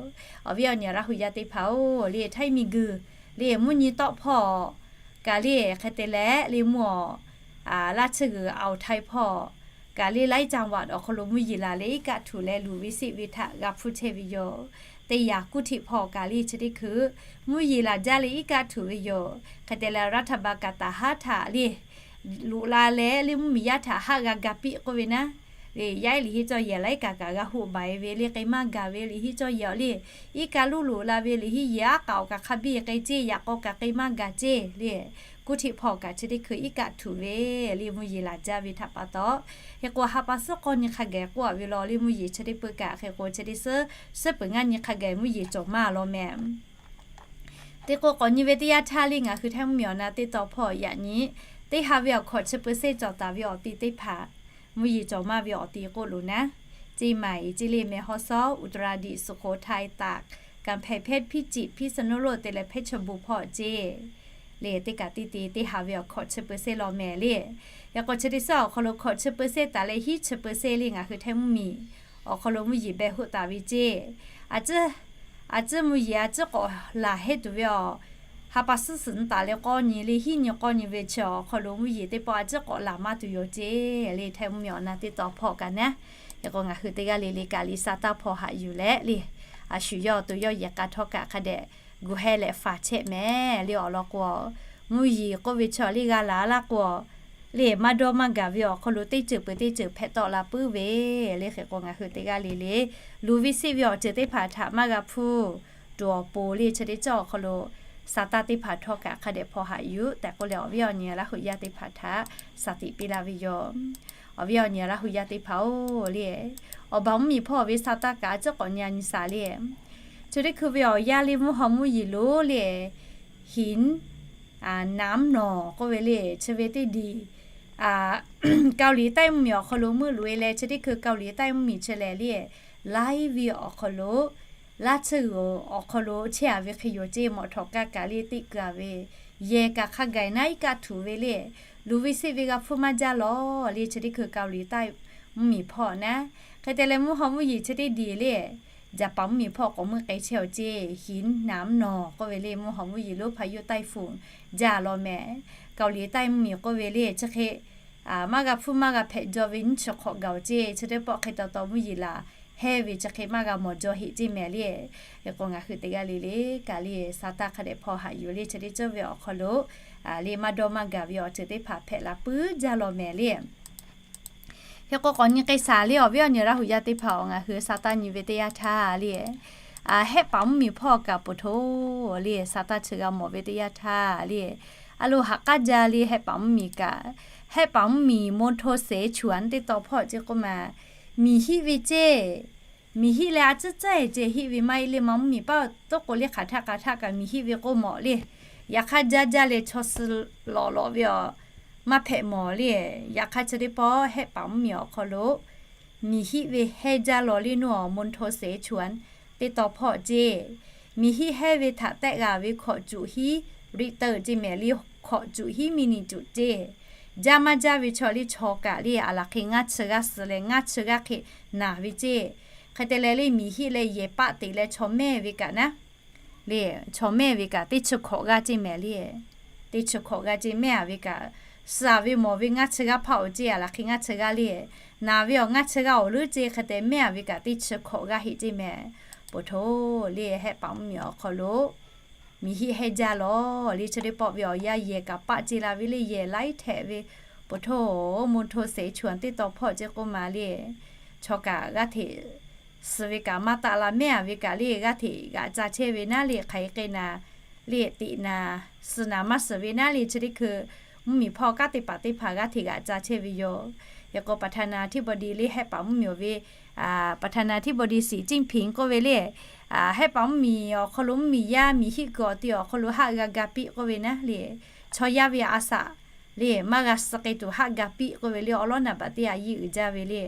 Awˬ viˉ awˬ nyi Laˇ hu yaˇ teˇ hpaˍ-oˬ le, Htaiˇ miˬguiˬ le mvuhˇ nyi tawˆ hpawˇ kaꞈ le hk'e te leh le mvuhˇ awˬ laˇ tsuhˇ g'uiˬ อ่าวไทย hpawˇ kaꞈ le laiˉ จังหวัด awˬ hk'aw lo mvuhˇ yeˬ laˬ leh iˉ kaˆ htuꞈ leh luˬ ve seˆ ve htaꞈ g'a hpuˇ chehˇ ve yoˬ. Teˇ yanˇ กรุงเทพ hpawˇ kaꞈ le chi teˇ hkui mvuhˇ yeˬ laˬ jaˇ leh iˉ kaˆ htuꞈ ve yoˬ. Hk'e te leh รัฐบาล kaꞈ taˍ haˉ htaꞈ le loꞈ la leh le mvuhˇmiˬ yaˇ htaꞈ haˆ g'a ga piˆ k'oˆ ve naˉ le, yaˇ ehˉ liꞈ henˇ cawˇ yehˬ laiˉ kaꞈ kaꞈ g'a hoꞈ baˬ e ve le, k'ai maˇ gaˬ ve liꞈ henˇ cawˇ yehˬ awˬ le, iˉ kaˆ loˇ loꞈ la ve liꞈ henˇ yehˬ aˉ k'aꞈ awˬ kaꞈ hk'a biˇ k'ai ceˇ, yaꞈ k'aw kaꞈ k'ai maˇ gaˬ ceˇ le. กรุงเทพ hpawˇ kaꞈ chi teˇ hkui iˉ kaˆ htuꞈ ve le mvuhˇ yeˬ laˬ jaˇ ve htaꞈ pa taw, hk'e k'o ha pa suhˉ k'awˇ nyi hk'a gaˬ k'oˆ a ve law le, mvuhˇ yeˬ chi teˇ peuˇ kaꞈ hk'e k'o chi teˇ suhˉ suhˉ peuˬ ngaˇ nyi hk'a gaˬ mvuhˇ yeˬ cawˬ maˇ law mehˍ. Teˇ k'o k'awꞈ nyi ve teˇ yanˇ htaˇ le ngaˬ hui Htaiˇ mvuhˇmiˬ awˬ na teˇ taw hpawˇ yaꞈ nyi teˇ ha ve awˬ hkawꞈ chi เปอร์เซ็นต์ cawˬ taˍ ve awˬ ti teˇ hpaˍ mvuhˇ yeˬ cawˬ maˇ ve awˬ ti k'oˆ loˬ naˉ, เชียงใหม่ เชียงราย แม่ฮ่องสอน อุตรดิตถ์ สุโขทัย ตาก กำแพงเพชร พิจิตร พิษณุโลก te leh เพชรบูรณ์ hpawˇ ceˇ le. Teˇ kaꞈ teˇ te teˇ ha ve awˬ hkawꞈ chi เปอร์เซ็นต์ law mehˍ le. Yaꞈ k'o chi teˇ suhˉ awˬ hk'aw lo hkawꞈ chi เปอร์เซ็นต์ taˍ leh hiˉ chi เปอร์เซ็นต์ le ngaˬ hui Htaiˇ mvuhˇmiˬ awˬ hk'aw lo mvuhˇ yeˬ beh hoˆ taˍ ve ceˇ. A ciˉ, a ciˉ mvuhˇ yeˬ a ciˉ k'awꞈ laˬ heˆ tuˬ ve awˬ ha pa suhˉ suhˍ nyi taˍ leh k'awˇ nyi le hiˉ nyi k'awˇ nyi ve chi awˬ hk'aw lo mvuhˇ yeˬ teˇ pawˆ a ciˉ k'awꞈ laˬ maˇ tuˬ yoˬ ceˇ le. Htaiˇ mvuhˇmiˬ awˬ na teˇ taw hpawˇ kaꞈ naˉ, hk'e k'o ngaˬ hui teˇ g'aˇ le le kaꞈ le sa taˇ hpawˇ haꞈ yuˬ leh le, a shu yawˇ to yawˇ yehˬ k'a htawˇ kaꞈ hk'a dehꞈ gu hehˇ leh faˍ chehˇ mehˍ le. Awˬ lawn k'o, mvuhˇ yeˬ k'oˆ ve chi le g'a laˬ laˇ k'o le, maˇ dawˇ maˇ gaˬ ve awˬ hk'aw lo teˇ ceuˬ peuˬ teˇ ceuˬ hpehꞈ tawˆ la puiˉ ve le. Hk'e k'o ngaˬ hui teˇ g'aˇ le le luˬ ve seˆ ve awˬ ceuˬ teˇ hpaˍ htaꞈ maˇ g'a hpuˇ tuˬ awˬ pon le chi teˇ cawˇ awˬ hk'aw lo sa taˇ teˇ hpaˍ htawˇ kaꞈ hk'a dehꞈ hpawˇ haꞈ yuˬ tehꞈ k'oˆ leh awˬ viˉ awˬ nyi Laˇ hu yaˇ teˇ hpaˍ htaꞈ shaˍ tiꞈ piˇ laˇ ve yoˬ. Awˬ viˉ awˬ nyi Laˇ hu yaˇ teˇ hpaˍ-oˬ le, awˬ baˬ mvuhˇmiˬ hpawˇ ve sa taˇ kaꞈ a ciˉ k'awꞈ nyi a nyi shaˍ le. Chi teˇ hkui ve awˬ yanˇ le mvuhˇ haw mvuhˇ yeˬ lonˉ le, หิน น้ำหนอง k'oˆ ve le, chi ve teˇ diˬ เกาหลีใต้ mvuhˇ miˬ awˬ hk'aw lo meuˆ loꞈ-e leh, chi teˇ hkui เกาหลีใต้ mvuhˇ miˬ chi lehˬ le, laiˉ ve awˬ hk'aw lo, laˇ tsuhˇ g'uiˬ awˬ hk'aw lo chehˇ-a ve hk'e yoˬ ceˇ, mawꞈ htawꞈ kaˇ kaꞈ le teˇ kuiˬ-a ve, yehˬ kaꞈ hk'a gaˬ naˉ iˉ kaˆ htuꞈ ve le, luˬ ve seˆ ve g'a hpfuhˇ maˇ jaˇ lawˬ le, chi teˇ hkui เกาหลีใต้ mvuhˇ miˬ hpawˇ naˉ. Hk'e te leh mvuhˇ haw mvuhˇ yeˬ chi teˇ diˬ le, Jaˍpaˍ mvuhˇ miˬ hpawˇ k'awꞈ meuˆ k'ai chehˇ-aw ceˇ, หิน น้ำหนอง k'oˆ ve le, mvuhˇ haw mvuhˇ yeˬ lonˉ พายุใต้ฝุ่น jaˇ lawˬ mehˍ. เกาหลีใต้ mvuhˇ miˬ k'oˆ ve le, chi hk'e maˇ g'a hpfuhˇ maˇ g'a hpehꞈ jaw ve nyiˇ chi hk'awꞈ gaˬ-oˬ ceˇ, chi teˇ pawˆ hk'e taw taw mvuhˇ yeˬ laˬ hehˇ ve chi hk'e maˇ g'a mawˬ jaw heˆ ceˇ mehˍ le. Hk'e k'o ngaˬ hui teˇ g'aˇ le le kaꞈ le, sa taˇ hk'a dehꞈ hpawˇ haꞈ yuˬ le, chi teˇ ceuˬ ve awˬ hk'aw lo le maˇ dawˇ maˇ gaˬ ve awˬ ceuˬ teˇ hpaˍ hpehꞈ la puiˉ jaˇ lawˬ mehˍ le. Hk'e k'o k'awꞈ nyi k'ai shaˍ le, awˬ viˉ awˬ nyi Laˇ huˍ yaˇ teˇ hpaˍ, ngaˬ hui sa taˇ nyi ve teˇ yanˇ htaˇ le, Hehˆ paˍ mvuhˇ miˬ hpawˇ kaꞈ poˬ htoˬ le, sa taˇ chi g'a mawˬ ve teˇ yanˇ htaˇ le, a loˍ haꞈ k'aˉ jaˇ le, Hehˆ paˍ mvuhˇ miˬ kaꞈ, Hehˆ paˍ mvuhˇ miˬ มณฑลเสฉวน teˇ taw hpawˇ ceˇ k'oˆ ma, miˬ hiˆ ve ceˇ, miˬ hiˆ leh a tcuhˉ tcuhˉ-e ceˇ, hiˆ ve maˇ heˆ le, ma mvuhˇ miˬ paˆ toˉ k'o le hk'aˬ htaˆ hk'aˬ htaˆ kaꞈ miˬ hiˆ ve k'oˆ mawˬ le. Yaꞈ hk'aˇ jaˇ jaˇ leh chaw suh lawꞈ lawꞈ ve awˬ maˇ hpehꞈ mawˬ le. Yaꞈ hk'aˇ chi teˇ pawˆ Hehˆ paˍ mvuhˇ miˬ awˬ hk'aw lo miˬ hiˆ ve hehˇ jaˇ lawˬ le, naw มณฑลเสฉวน teˇ taw hpawˇ ceˇ. Miˬ hiˆ hehˇ ve htaꞈ tehˆ g'a ve hkawꞈ cuꞈ hiˉ riˆ teuˆ ceˇ mehˍ le, hkawꞈ cuꞈ hiˉ miˇ niꞈ cuꞈ ceˇ. Jaˇ maˇ jaˇ ve chaw le chaw kaꞈ le, a laˬ hk'e ngaˇ chi g'aˇ suh leh ngaˇ chi g'aˇ hk'e naˬ ve ceˇ. Hk'e te leh le miˬ hiˆ leh yehˬ paˆ teꞈ leh chaw mehˇ ve kaꞈ naˉ le, chaw mehˇ ve kaꞈ teˇ chi hkawꞈ g'aˇ ceˇ mehˍ le. Teˇ chi hkawꞈ g'aˇ ceˇ, mehˇ-a ve kaꞈ, suh-a ve mawˬ ve ngaˇ chi g'aˇ hpaˇ-oˬ ceˇ, a laˬ hk'e ngaˇ chi g'aˇ le, naˬ ve awˬ ngaˇ chi g'aˇ awˬ leuˉ ceˇ. Hk'e te mehˇ-a ve kaꞈ teˇ chi hkawꞈ g'aˇ heˆ ceˇ mehˍ. Poˬ htoˬ le, Hehˆ paˍ mvuhˇ miˬ awˬ hk'aw lo miˬ hiˆ hehˇ jaˇ lawˬ le, chi teˇ pawˆ ve awˬ yanˇ yehˬ kaꞈ paˆ ceˇ la ve le, yehˬ laiˉ htehꞈ ve, poˬ htoˬ มณฑลเสฉวน teˇ taw hpawˇ ceˇ k'oˆ ma le. Chaw kaꞈ g'aˇ hteꞈ suh ve kaꞈ maˇ taˆ la, mehˇ-a ve kaꞈ le g'aˇ hteꞈ g'aꞈ ca chehˇ ve naˉ le, hk'aˬ hk'e k'ai naˍ le, teꞈ naˍ, suh naˍ maˇ suh ve naˉ le, chi teˇ hkui mvuhˇ miˬ hpawˇ kanˉ te paˍ teˇ hpaˍ g'aˇ hteꞈ g'aꞈ ca chehˇ ve yoˬ. Hk'e k'o ประธานาธิบดี le, Hehˆ paˍ mvuhˇ miˬ ve ประธานาธิบดี สีจิ้นผิง k'oˆ ve le, Hehˆ paˍ mvuhˇ miˬ awˬ hk'aw lo mvuhˇ miˬ yaˇ miˬ hiˆ kuiˬ awˬ te awˬ hk'aw lo haˆ g'a ga piˆ k'oˆ ve naˉ le, chaw yaˇ ve a shaꞈ le maˇ g'a suh k'ai tuˬ haˆ ga piˆ k'oˆ ve le, awˬ lawˉ naˍ baꞈ teˇ a yiˇ uiˍ jaˇ ve le.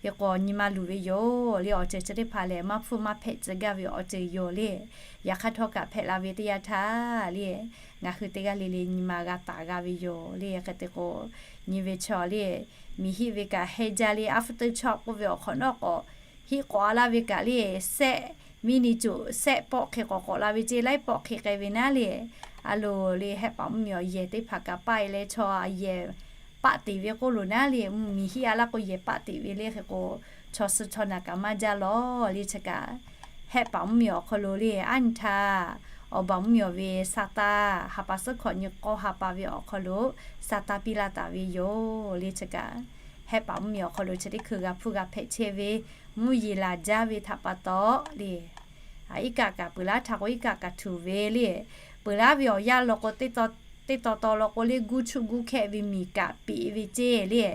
Hk'e k'o nyi ma luˬ ve yoˬ le, awˬ ceuˬ chi teˇ hpaˍ lehˬ maˇ hpfuhˇ maˇ hpehꞈ tcuh gaˇ ve awˬ ceuˬ yoˬ le. Yaꞈ hk'aˇ htawˇ kaꞈ hpehꞈ la ve teˇ yanˇ htaˇ le, ngaˬ hui teˇ g'aˇ le le nyi ma g'a taˍ g'a ve yoˬ le. Hk'e te k'o nyi ve chaw le, miˬ hiˆ ve kaꞈ heh jaˇ le, after shock k'oˆ ve awˬ hk'awꞈ nawˉ k'awꞈ hiˆ k'awꞈ-a laˇ ve kaꞈ le, sehˆ miˇ niꞈ cuꞈ sehˆ pawˆ hk'e k'awꞈ k'awꞈ la ve ceˇ, laiˉ pawˆ hk'e k'ai ve naˉ le. A loˍ le, Hehˆ paˍ mvuhˇ miˬ awˬ yehˬ teˇ hpaˍ kaꞈ paˆ-e leh chaw yehˬ paˆ teꞈ ve k'oˆ loˬ naˉ le, miˬ hiˆ-a laˇ k'o yehˬ paˆ teꞈ ve le. Hk'e k'o chaw suh chaw naˬ kaꞈ maˇ jaˇ lawˬ le. Chi kaꞈ Hehˆ paˍ mvuhˇ miˬ awˬ hk'aw lo le, aˉ nyi htaˇ awˬ baˬ mvuhˇ miˬ awˬ ve sa taˇ ha pa suhˉ hkawꞈ nyi k'awˇ ha pa ve awˬ hk'aw lo sa taˇ piˇ laˇ taˍ ve yoˬ le. Chi kaꞈ Hehˆ paˍ mvuhˇ miˬ awˬ hk'aw lo chi teˇ hkui g'a hpfuhˇ g'a hpehꞈ chehˇ ve mvuhˇ yeˬ laˬ jaˇ ve htaꞈ pa taw le, iˉ kaˆ kaꞈ peuˬ laˉ htaˇ k'o iˉ kaˆ kaꞈ htuꞈ ve le. Peuˬ laˉ ve awˬ yanˇ law k'o, teˇ taw taw law k'o le, guˇ chuˆ guˇ hkehˆ ve miˬ kaꞈ peꞈ ve ceˇ le.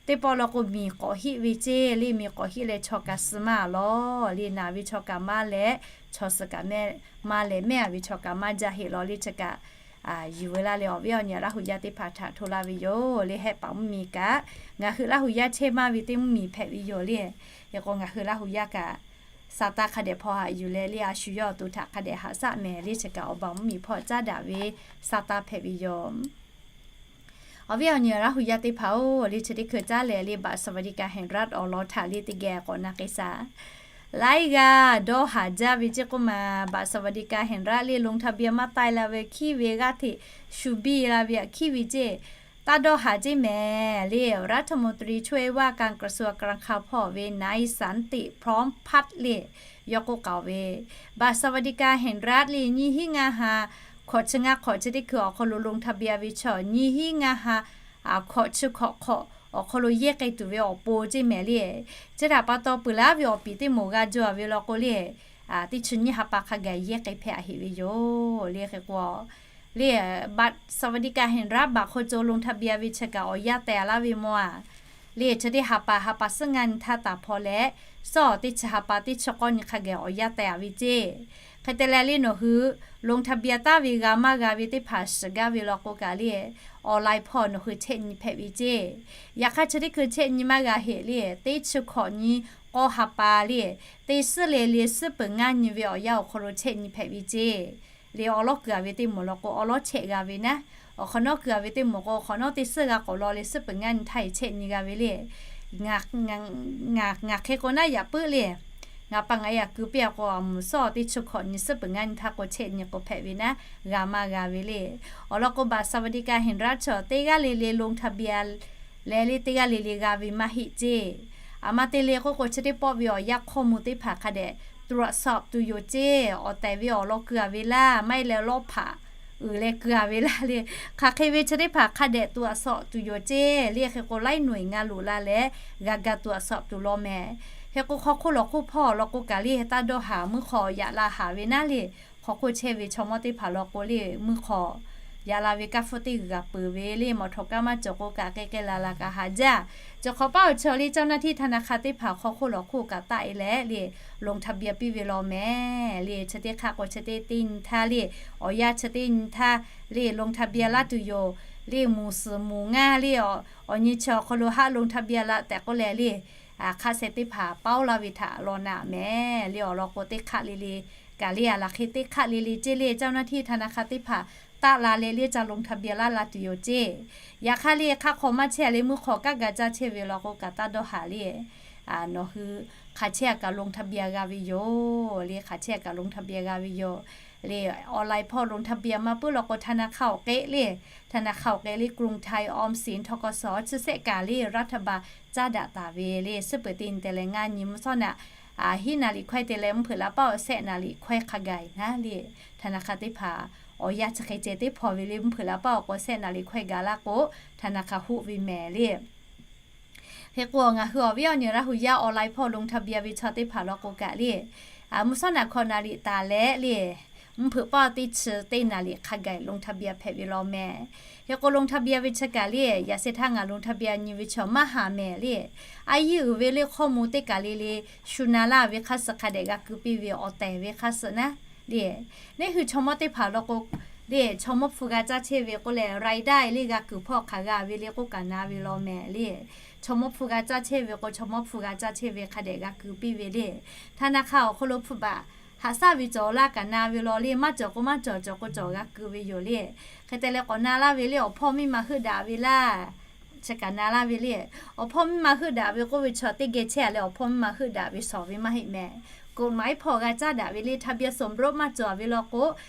Teˇ pawˆ law k'o miˬ k'awꞈ hiˆ ve ceˇ le. Miˬ k'awꞈ hiˆ leh chaw kaꞈ suh maˇ lawˬ le. Naˬ ve chaw kaꞈ maˇ leh, chaw suh kaꞈ maˇ leh, mehˇ-a ve chaw kaꞈ maˇ jaˇ heˆ lawˬ le. Chi kaꞈ yuˬ veu laˇ leh awˬ viˉ awˬ nyi Laˇ huˍ yaˇ teˇ hpaˍ htaꞈ hto laˇ ve yoˬ le. Hehˆ paˍ mvuhˇ miˬ kaꞈ ngaˬ hui Laˇ huˍ yaˇ chehˇ maˇ ve teˇ mvuhˇ miˬ hpehꞈ ve yoˬ le. Hk'e k'o ngaˬ hui Laˇ huˍ yaˇ kaꞈ sa taˇ hk'a dehꞈ hpaw haꞈ yuˬ leh le, a shu yawˇ awˬ to htaꞈ hk'a dehꞈ haꞈ shaˆ mehˍ le. Chi kaꞈ awˬ baˬ mvuhˇ miˬ hpawˇ caˉ daꞈ ve sa taˇ hpehꞈ ve yoˬ. Awˬ viˉ awˬ nyi Laˇ huˍ yaˇ teˇ hpaˍ-oˬ le, chi teˇ hkui caˉ leh le บัตรสวัสดิการแห่งรัฐ awˬ lawn htaꞈ le teˇ geh k'awꞈ na k'ai shaˍ. Laiˉ g'aˇ dawˇ haˍ jaˇ ve ceˇ k'oˆ ma, บัตรสวัสดิการแห่งรัฐ le ลงทะเบียน maˇ taiˇ la ve hkiˇ ve g'aˇ hteꞈ shu biˇ la ve aꞈ hkiˇ ve ceˇ, taˇ dawˇ haˍ ceˇ mehˍ le. รัฐมนตรีช่วยว่าการกระทรวงการคลัง hpawˇ ve นายสันติพร้อมพัฒน์ le yawˇ k'oˆ k'aoˍ ve, บัตรสวัสดิการแห่งรัฐ le nyiˇ hinˉ ngaˇ ha hkawꞈ chi ngaˇ hk'awꞈ chi teˇ hkui awˬ hk'aw lo ลงทะเบียน ve chaw nyiˇ hinˉ ngaˇ ha hkawꞈ chi hkawꞈ hk'awꞈ awˬ hk'aw lo yehˇ k'ai tuˬ ve awˬ pon ceˇ mehˍ le. Chi htaꞈ pa taw peuˬ laˉ ve awˬ piˍ teˇ moˍ g'a jaw ve law k'o le, teˇ chi nyiˇ ha pa hk'a gaˬ yehˇ k'ai hpehꞈ-a heꞈ ve yoˬ le. Hk'e k'o le, บัตรสวัสดิการแห่งรัฐ บัตร hk'aw co ลงทะเบียน ve chi kaꞈ awˬ yanˇ teh-a laˇ ve mawˇ-a le chi teˇ ha pa ha pa suhˉ ngaˇ nyi htaˇ taˍ hpaw leh, suhˉ awˬ teˇ chi ha pa teˇ chi k'awˇ nyi hk'a geh awˬ yanˇ teh a ve ceˇ. Hk'e te leh le nawˬ hui ลงทะเบียน taˍ ve g'a maˇ g'a ve teˇ hpaˍ shiˍ gaˇ ve law k'o kaꞈ le, online hpawˇ nawˬ hui chehˇ nyi hpehꞈ ve ceˇ. Yaꞈ hk'aˇ chi teˇ hkui chehˇ nyi maˇ g'a heˆ le, teˇ chi hkawꞈ nyi k'awˇ ha pa le, teˇ suhˉ leh le suhˉ peuˬ ngaˇ nyi ve awˬ yanˇ awˬ hk'aw lo chehˇ nyi hpehꞈ ve ceˇ. Le awˉ lawˉ kuiˬ a ve teˇ moˍ law k'o awˉ lawˉ chehˇ g'a ve naˉ, awˬ hk'awꞈ nawˉ kuiˬ a ve teˇ moˍ k'o awˬ hk'awꞈ nawˉ teˇ suhˉ g'a k'awꞈ law le suhˉ peuˬ ngaˇ nyi htaˇ e chehˇ nyi g'a ve le. Ngaˬ hk'e k'o naˉ yaꞈ puiˉ le. Ngaˬ pa ngaˬ e a keu piˇ a k'o a moˍ suhˉ teˇ chi hkawꞈ nyi suhˉ peuˬ ngaˇ nyi htaˇ k'o chehˇ nyi k'o hpehꞈ ve naˉ, g'a maˇ g'a ve le. Awˬ lawn k'o บัตรสวัสดิการแห่งรัฐ chaw teˇ g'aˇ le le ลงทะเบียน leh le teˇ g'aˇ le le g'a ve maˇ heˆ ceˇ. A ma te le k'oˆ k'o chi teˇ pawˆ ve awˬ yanˇ hkawˇ mvuh teˇ hpaˍ hk'a dehꞈ ตรวจสอบ tuˬ yoˬ ceˇ. Awˬ tehˬ ve awˬ lawn keu a ve laˇ, maˇ heˆ leh lawˇ hpaꞈ uiˍ leh keu a ve laˇ le. Hk'aˬ hk'e ve chi teˇ hpaˍ hk'a dehꞈ ตรวจสอบ tuˬ yoˬ ceˇ le. Hk'e k'o laiˉ nawˬ eˬ ngaˇ loꞈ la leh g'a ga ตรวจสอบ tuˬ law mehˍ. Hk'e k'o hk'aw hk'oˆ lawˬ hk'oˆ hpawˇ law k'o kaꞈ le taˇ dawˇ haˍ, mvuhˇ hk'aw yaꞈ la haˍ ve naˉ le. Hk'aw hk'oˆ chehˇ ve chaw mawˇ teˇ hpaˍ law k'o le mvuhˇ hk'aw yaꞈ la ve kaˇ hpfuhˇ teˇ g'uiˬ g'a peuˬ ve le. Mawˬ htawnˍ kaˇ maˇ cawˬ k'o kaꞈ k'e k'e la la kaꞈ haˍ jaˇ. Cawˬ hk'awꞈ paˉ awˬ chaw le เจ้าหน้าที่ธนาคาร teˇ hpaˍ hk'aw hk'oˆ lawˬ hk'oˆ kaꞈ taˆ e leh le ลงทะเบียน piˇ ve law mehˍ le. Chi teˇ hk'aˇ k'o chi teˇ teˇ nyi htaˇ le, awˬ yanˇ chi teʼ nyi htaˇ le ลงทะเบียน laˇ tuˬ yoˬ le. Moˍ suhˍ moˍ ngaˇ le awˬ nyi chi awˬ hk'aw lo haˆ ลงทะเบียน laˇ tehꞈ k'oˆ leh le, hk'aˆ sheh teˇ hpaˍ paoˉ laˇ ve htaꞈ law naꞈ mehˍ le. Awˬ lawn k'o teˇ hk'aˆ le le kaꞈ le a laˬ hk'e teˇ hk'aˆ le le ceˇ le เจ้าหน้าที่ธนาคาร teˇ hpaˍ taˆ la leh le ca ลงทะเบียน laˇ la tuˬ yoˬ ceˇ. Yaꞈ hk'aˇ le hk'aˆ hk'aw maˇ chehˇ a le mvuhˇ hk'aw kaꞈ g'a caˇ chehˇ ve law k'o kaꞈ taˇ dawˇ haˍ le. Nawˬ hui hk'aˬ chehˇ a kaꞈ ลงทะเบียน g'a ve yoˬ le. Hk'aˬ chehˇ a kaꞈ ลงทะเบียน g'a ve yoˬ le. Online hpawˇ ลงทะเบียน maˇ puiˉ law k'o ธนาคาร awˬ k'ehˆ le, ธนาคาร awˬ k'ehˆ le กรุงไทย ออมสิน ทกส chi sehˆ kaꞈ le รัฐบาล caˉ daꞈ taˍ ve le. Suhˉ peuˬ teˇ nyi te leh ngaˇ nyi mvuhˇ shawˉ naꞈ hiˉ naˍ liꞈ hkawehˇ te leh mvuhˇ hpeuꞈ laˇ paˆ awˬ sehˆ naˍ liꞈ hkawehˇ hk'a gaˬ e naˉ le. ธนาคาร teˇ hpaˍ awˬ yanˇ chi hk'e ceh teˇ hpaw ve le mvuhˇ hpeuꞈ laˇ paˆ awˬ k'o sehˆ naˍ liꞈ hkawehˇ gaˬ laˇ k'o ธนาคาร hoˆ ve mehˍ le. Hk'e k'o ngaˬ hui awˬ viˉ awˬ nyi Laˇ hu yaˇ online hpawˇ ลงทะเบียน ve chaw teˇ hpaˍ law k'o kaꞈ le, mvuhˇ shawˉ naꞈ hkawꞈ naˍ liꞈ taˍ leh le, mvuhˇ hpeuꞈ paˆ teˇ chi teˇ naˍ liꞈ hk'a gaˬ e ลงทะเบียน hpehꞈ ve law mehˍ. Hk'e k'o ลงทะเบียน ve chi kaꞈ le, yaꞈ sheh htaˇ ngaˬ ลงทะเบียน nyi ve chaw maˇ haˍ mehˍ le. A yiˇ uiˍ ve le hkawˇ mvuh teˇ kaˬ le le, shu na laˇ ve hk'aˇ suh hk'a dehꞈ g'a keu piˇ ve awˬ tehˬ ve hk'aˇ suh naˉ le. Neˇ hui chaw mawˇ teˇ hpaˍ law k'o le, chaw mawˇ hpu g'a caˇ chehˇ ve k'oˆ leh รายได้ le g'a kuiˬ hpawˇ hk'aˬ g'a ve le k'oˆ kaꞈ na ve law mehˍ le. Chaw mawˇ hpu g'a caˇ chehˇ ve k'o chaw mawˇ hpu g'a caˇ chehˇ ve hk'a dehꞈ g'a keu piˇ ve le. ธนาคาร awˬ hk'aw lo hpu baꞈ haꞈ shaˉ ve cawˬ laˇ kaꞈ na ve law le. Maˇ cawˬ k'o maˇ cawˬ, cawˬ k'o cawˬ g'a keu ve yoˬ le. Hk'e te leh k'awꞈ na laˇ ve le awˬ hpawˇ miˇ ma heuˆ daꞈ ve laˇ. Chi kaꞈ na laˇ ve le, awˬ hpawˇ miˇ ma heuˆ daꞈ ve k'oˆ ve chaw teˇ geh chehˇ a leh awˬ hpawˇ miˇ ma heuˆ daꞈ ve shawˍ ve maˇ heˆ mehˍ. กฎหมาย hpawˇ g'a caˇ daꞈ ve le ทะเบียนสมรส maˇ cawˬ ve law k'o,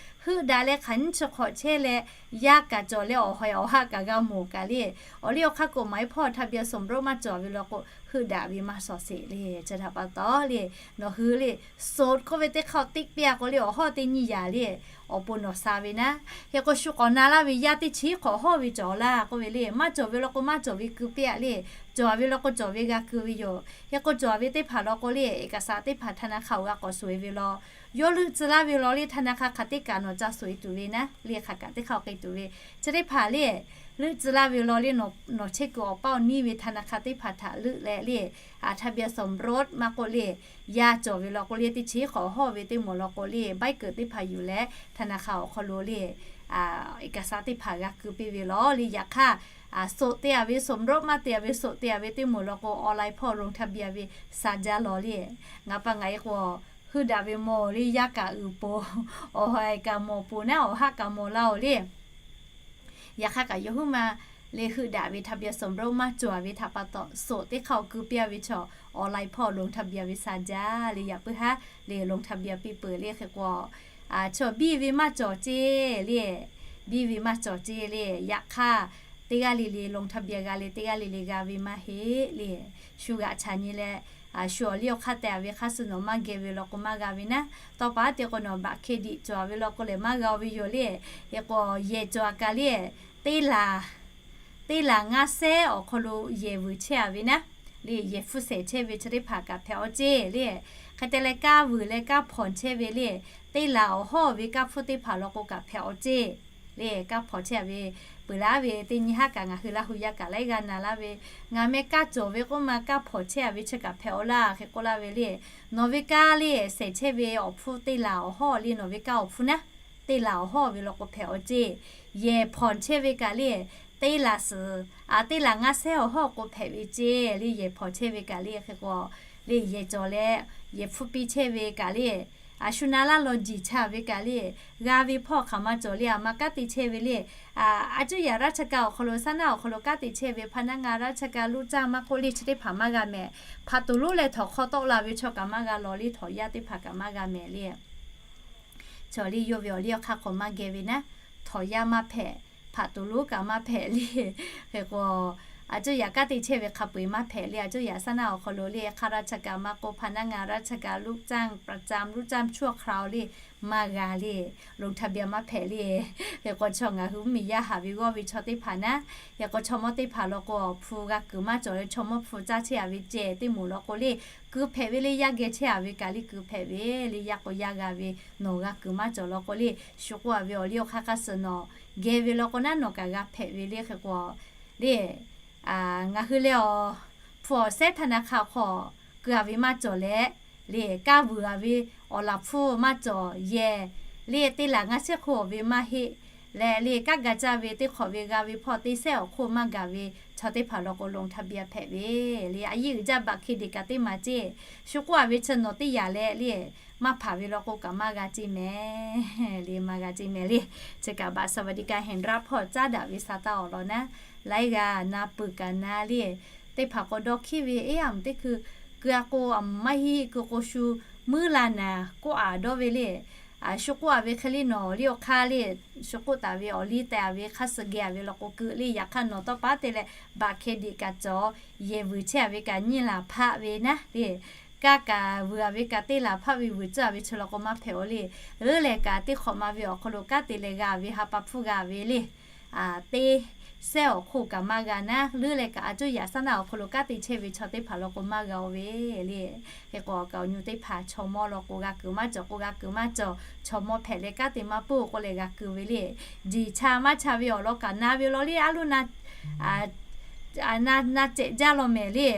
heuˆ daꞈ leh hk'aˬ nyiˇ chi hk'awꞈ chehˇ leh, yaˇ kaꞈ cawˬ leh awˬ hawehˬ awˬ haˆ kaꞈ g'a mawˬ kaꞈ le, awˬ liˇ awˬ hk'aˇ กฎหมาย hpawˇ ทะเบียนสมรส maˇ cawˬ ve law k'o heuˆ daꞈ ve maˇ shawˍ sheˍ le. Chi htaꞈ pa taw le, nawˬ hui le sot k'oˆ ve teˇ hk'aˇ teˇ piˇ a k'o le awˬ hawˉ teˇ nyiˇ yaꞈ le, awˬ pon nawˬ sha ve naˉ. Hk'e k'o shu k'awꞈ na laˇ ve yaˇ teˇ chi hk'awꞈ hawˉ ve cawˬ laˇ k'oˆ ve le, maˇ cawˬ ve law k'o maˇ cawˬ ve keu piˇ a le, cawˬ ve law k'o cawˬ ve g'a keu ve yoˬ. Hk'e k'o cawˬ ve teˇ hpaˍ law k'o le, เอกสาร teˇ hpaˍ ธนาคาร awˬ g'a k'awꞈ shuˍ e ve law, yawˇ leuˆ tcuh laˇ ve law le ธนาคาร hk'aˬ teˇ kaꞈ nawˬ ca shuˍ e tuˬ ve naˉ le, hk'aˬ kaꞈ teˇ hk'aˇ k'e tuˬ ve, chi teˇ hpaˍ le, leuˆ tcuh laˇ ve law le, nawˬ chehˇ kuiˬ awˬ paˇ awˬ niˇ ve ธนาคาร teˇ hpaˍ htaꞈ leuˆ leh le, ทะเบียนสมรส maˇ k'oˆ le, yaˇ cawˬ ve law k'o le teˇ chi hk'awꞈ hawˉ ve teˇ moˍ law k'o le ใบเกิด teˇ hpaˍ yuˬ leh ธนาคาร awˬ hk'aw lo le เอกสาร teˇ hpaˍ g'a keu piˇ ve law le. Yaꞈ hk'aˇ sot te a ve สมรส maˇ te a ve sot te a ve teˇ moˍ law k'o online hpawˇ ลงทะเบียน ve sha jaˇ law le. Ngaˬ pa ngaˬ e k'o heuˆ daꞈ ve mawˬ le, yaˇ kaꞈ uiˍ po, awˬ hawehˬ kaꞈ mawˬ po naˉ, awˬ haˆ kaꞈ mawˬ laˇ oˬ le. Yaꞈ hk'aˇ kaꞈ yawˇ huiˉ ma le heuˆ daꞈ ve ทะเบียนสมรส maˇ cawˬ ve htaꞈ pa taw sot teˇ hk'aˇ awˬ keu piˇ a ve chaw online hpawˇ ลงทะเบียน ve sha jaˇ le. Yaꞈ puiˉ haˉ le ลงทะเบียน piˇ peuˬ le. Hk'e k'o chaw biˇ ve maˇ cawˬ ceˇ le, biˇ ve maˇ cawˬ ceˇ le. Yaꞈ hk'aˇ teˇ g'aˇ le le ลงทะเบียน g'a le, teˇ g'aˇ le le g'a ve maˇ heˆ le. Shu g'aꞈ chaꞈ nyi leh, shu awˬ liˇ awˬ hk'aˇ te a ve hk'aˇ suh nawˬ maˇ geh ve law k'o maˇ g'a ve naˉ. Tawˇ pa te k'o nawˬ บัตรเครดิต cawˬ a ve law k'o lehˬ maˇ g'a ve yoˬ le. Hk'e k'o yehˬ cawˬ a kaꞈ le, teˇ laˬ teˇ laˬ ngaˇ sehˉ awˬ hk'aw lo yehˬ vuiˬ chehˇ a ve naˉ le, yehˬ hpfuhˇ shehˍ chehˇ ve chi teˇ hpaˍ kaꞈ hpehꞈ awˬ ceˇ le. Hk'e te leh kaˇ vuiˬ leh kaˇ hpawnˬ chehˇ ve le, teˇ laˬ awˬ hawˉ ve kaˇ hpfuhˇ teˇ hpaˍ law k'o kaꞈ hpehꞈ awˬ ceˇ le, kaˇ hpawnˬ chehˇ a ve, peuˬ laˇ ve teˇ nyi haˉ kaꞈ ngaˬ hui Laˇ hu yaˇ kaꞈ laiˉ g'aˇ na laˇ ve, ngaˬ meh kaˇ cawˬ ve k'oˆ ma kaˇ hpawnˬ chehˇ a ve chi kaꞈ hpehꞈ aw laˇ hk'e k'oˆ laˇ ve le. Nawˬ ve kaˇ le, shehˍ chehˇ ve awˬ hpfuhˇ teˇ laˬ awˬ hawˉ le, nawˬ ve kaˇ awˬ hpfuhˇ naˉ, teˇ laˬ awˬ hawˉ ve law k'o hpehꞈ aw ceˇ. Yehˬ hpawnˬ chehˇ ve kaꞈ le, teˇ laˬ suhˍ, a, teˇ laˬ ngaˇ shehˉ awˬ hawˉ k'o hpehꞈ ve ceˇ le. Yehˬ hpawnˬ chehˇ ve kaꞈ le hk'e k'o, le yehˬ cawˬ leh yehˬ hpfuhˇ piˇ chehˇ ve kaꞈ le, a shu na laˇ law jiˬ cha ve kaꞈ le, g'a ve hpawˇ hk'aˬ ma cawˬ le, a ma kanˉ te chehˇ ve le. A cuˇ yaꞈ ราชการ awˬ hk'aw lo, saˉ naˆ awˬ hk'aw lo kanˉ te chehˇ ve พนักงานราชการ ลูกจ้าง maˇ k'oˆ le, chi teˇ hpaˍ maˇ g'a mehˍ. Hpaꞈ toˍ lonˉ leh htawnˍ hk'aw tawˆ la ve chaw kaꞈ maˇ g'a lawˬ le, htawnˍ yaˇ teˇ hpaˍ kaꞈ maˇ g'a mehˍ le. Chaw le yawˇ ve awˬ liˇ awˬ hk'aˇ hk'aw maˇ geh ve naˉ, htawnˍ yaˇ maˇ hpehꞈ, hpaꞈ toˍ lonˉ kaꞈ maˇ hpehꞈ le. Hk'e k'o, a cuˇ yaꞈ kanˉ te chehˇ ve hk'a peu-eˬ maˇ hpehꞈ le. A cuˇ yaꞈ saˉ naˆ awˬ hk'aw lo le ข้าราชการ maˇ k'oˆ พนักงานราชการ ลูกจ้างประจำ ลูกจ้างชั่วคราว le maˇ g'a le. ลงทะเบียน maˇ hpehꞈ le. Hk'e k'o chaw ngaˬ hui mvuhˇmiˬ yaˇ haꞈ ve g'awˇ ve chaw teˇ hpaˍ naˉ, hk'e k'o chaw mawˇ teˇ hpaˍ law k'o awˬ hpu g'a kuiˬ maˇ cawˬ le, chaw mawˇ hpu caˇ chehˇ a ve ceh teˇ moˍ law k'o le, kuiˬ hpehꞈ ve le, yaˇ geh chehˇ a ve kaꞈ le kuiˬ hpehꞈ ve le, yaˇ k'o yaˇ g'a ve, nawˬ g'a kuiˬ maˇ cawˬ law k'o le, shu k'oˆ a ve awˬ liˇ awˬ hk'aˇ hk'aˇ suh nawˬ geh ve law k'o naˉ nawˬ kaꞈ g'a hpehꞈ ve le. Hk'e k'o le, ngaˬ hui leh awˬ hpu awˬ sehˉ ธนาคาร hk'aw keu a ve maˇ cawˬ leh, le kaˇ vuiˬ a ve awˬ laˬ hpfuhˇ maˇ cawˬ yehˬ, le teˇ laˬ ngaˇ shehˉ hk'oˆ awˬ ve maˇ heˆ leh, le kaˇ ga caˇ ve teˇ hk'awꞈ ve g'a ve hpawˇ teˇ sehˉ awˬ hk'oˆ maˇ gaˬ ve chaw teˇ hpaˍ law k'o ลงทะเบียน hpehꞈ ve le. A yiˇ uiˍ jaˇ บัตรเครดิต kaꞈ teˇ maˍ ceˇ. Shu k'oˆ a ve chi nawˬ teˇ yanˇ leh le, maˇ hpanˍ ve law k'o kaꞈ maˇ g'a ceˇ mehˍ le, maˇ g'a ceˇ mehˍ le. Chi kaꞈ บัตรสวัสดิการแห่งรัฐ hpawˇ caˉ daꞈ ve sa taˇ awˬ lawn naˉ, laiˉ g'aˇ na peuˬ kaꞈ na le, teˇ hpaˍ k'o dawˇ hkiˉ ve, eˉ, a mvuhˬ teˇ hkui keu a k'o, a mvuhˬ maˇ heˆ keu k'o shu muiˉ la naˍ k'oˆ a dawˇ ve le. Shu k'oˆ a ve hk'e le, nawˬ liˇ awˬ hk'aˇ le, shu k'oˆ taˍ ve awˬ liˇ teh a ve hk'aˇ suh geh a ve law k'o keu le. Yaꞈ hk'aˇ nawˬ tawˇ paˉ te leh บัตรเครดิต kaꞈ cawˬ, yehˬ vuiˬ chehˇ a ve kaꞈ nyiˇ laˬ hpaˆ ve naˉ le, kaˇ kaꞈ vuiˬ a ve kaꞈ teˇ laˬ hpaˆ ve vuiˬ tcuhˉ a ve chi law k'o maˇ hpehꞈ aw le. Leuˉ leh kaꞈ teˇ hk'awꞈ ma ve awˬ hk'aw lo kanˉ te leh g'a ve ha pa hpfuhˇ g'a ve le, teˇ sehˉ awˬ hk'oˆ kaꞈ maˇ g'a naˉ. Leuˉ leh kaꞈ a cuˇ yaꞈ saˉ naˆ awˬ hk'aw lo kanˉ te chehˇ ve chaw teˇ hpaˍ law k'o maˇ g'a aw ve le. Hk'e k'o kaꞈ awˬ nyi teˇ hpaˍ chaw mawˇ law k'o g'a kuiˬ maˇ cawˬ k'o g'a kuiˬ maˇ cawˬ, chaw mawˇ hpehꞈ leh kanˉ te maˇ peuˬ k'oˆ leh g'a kuiˬ ve le. Jiˬ cha maˇ cha ve awˬ lawn kaꞈ na ve law le, a loˉ na, na cehꞈ jaˇ law mehˍ le.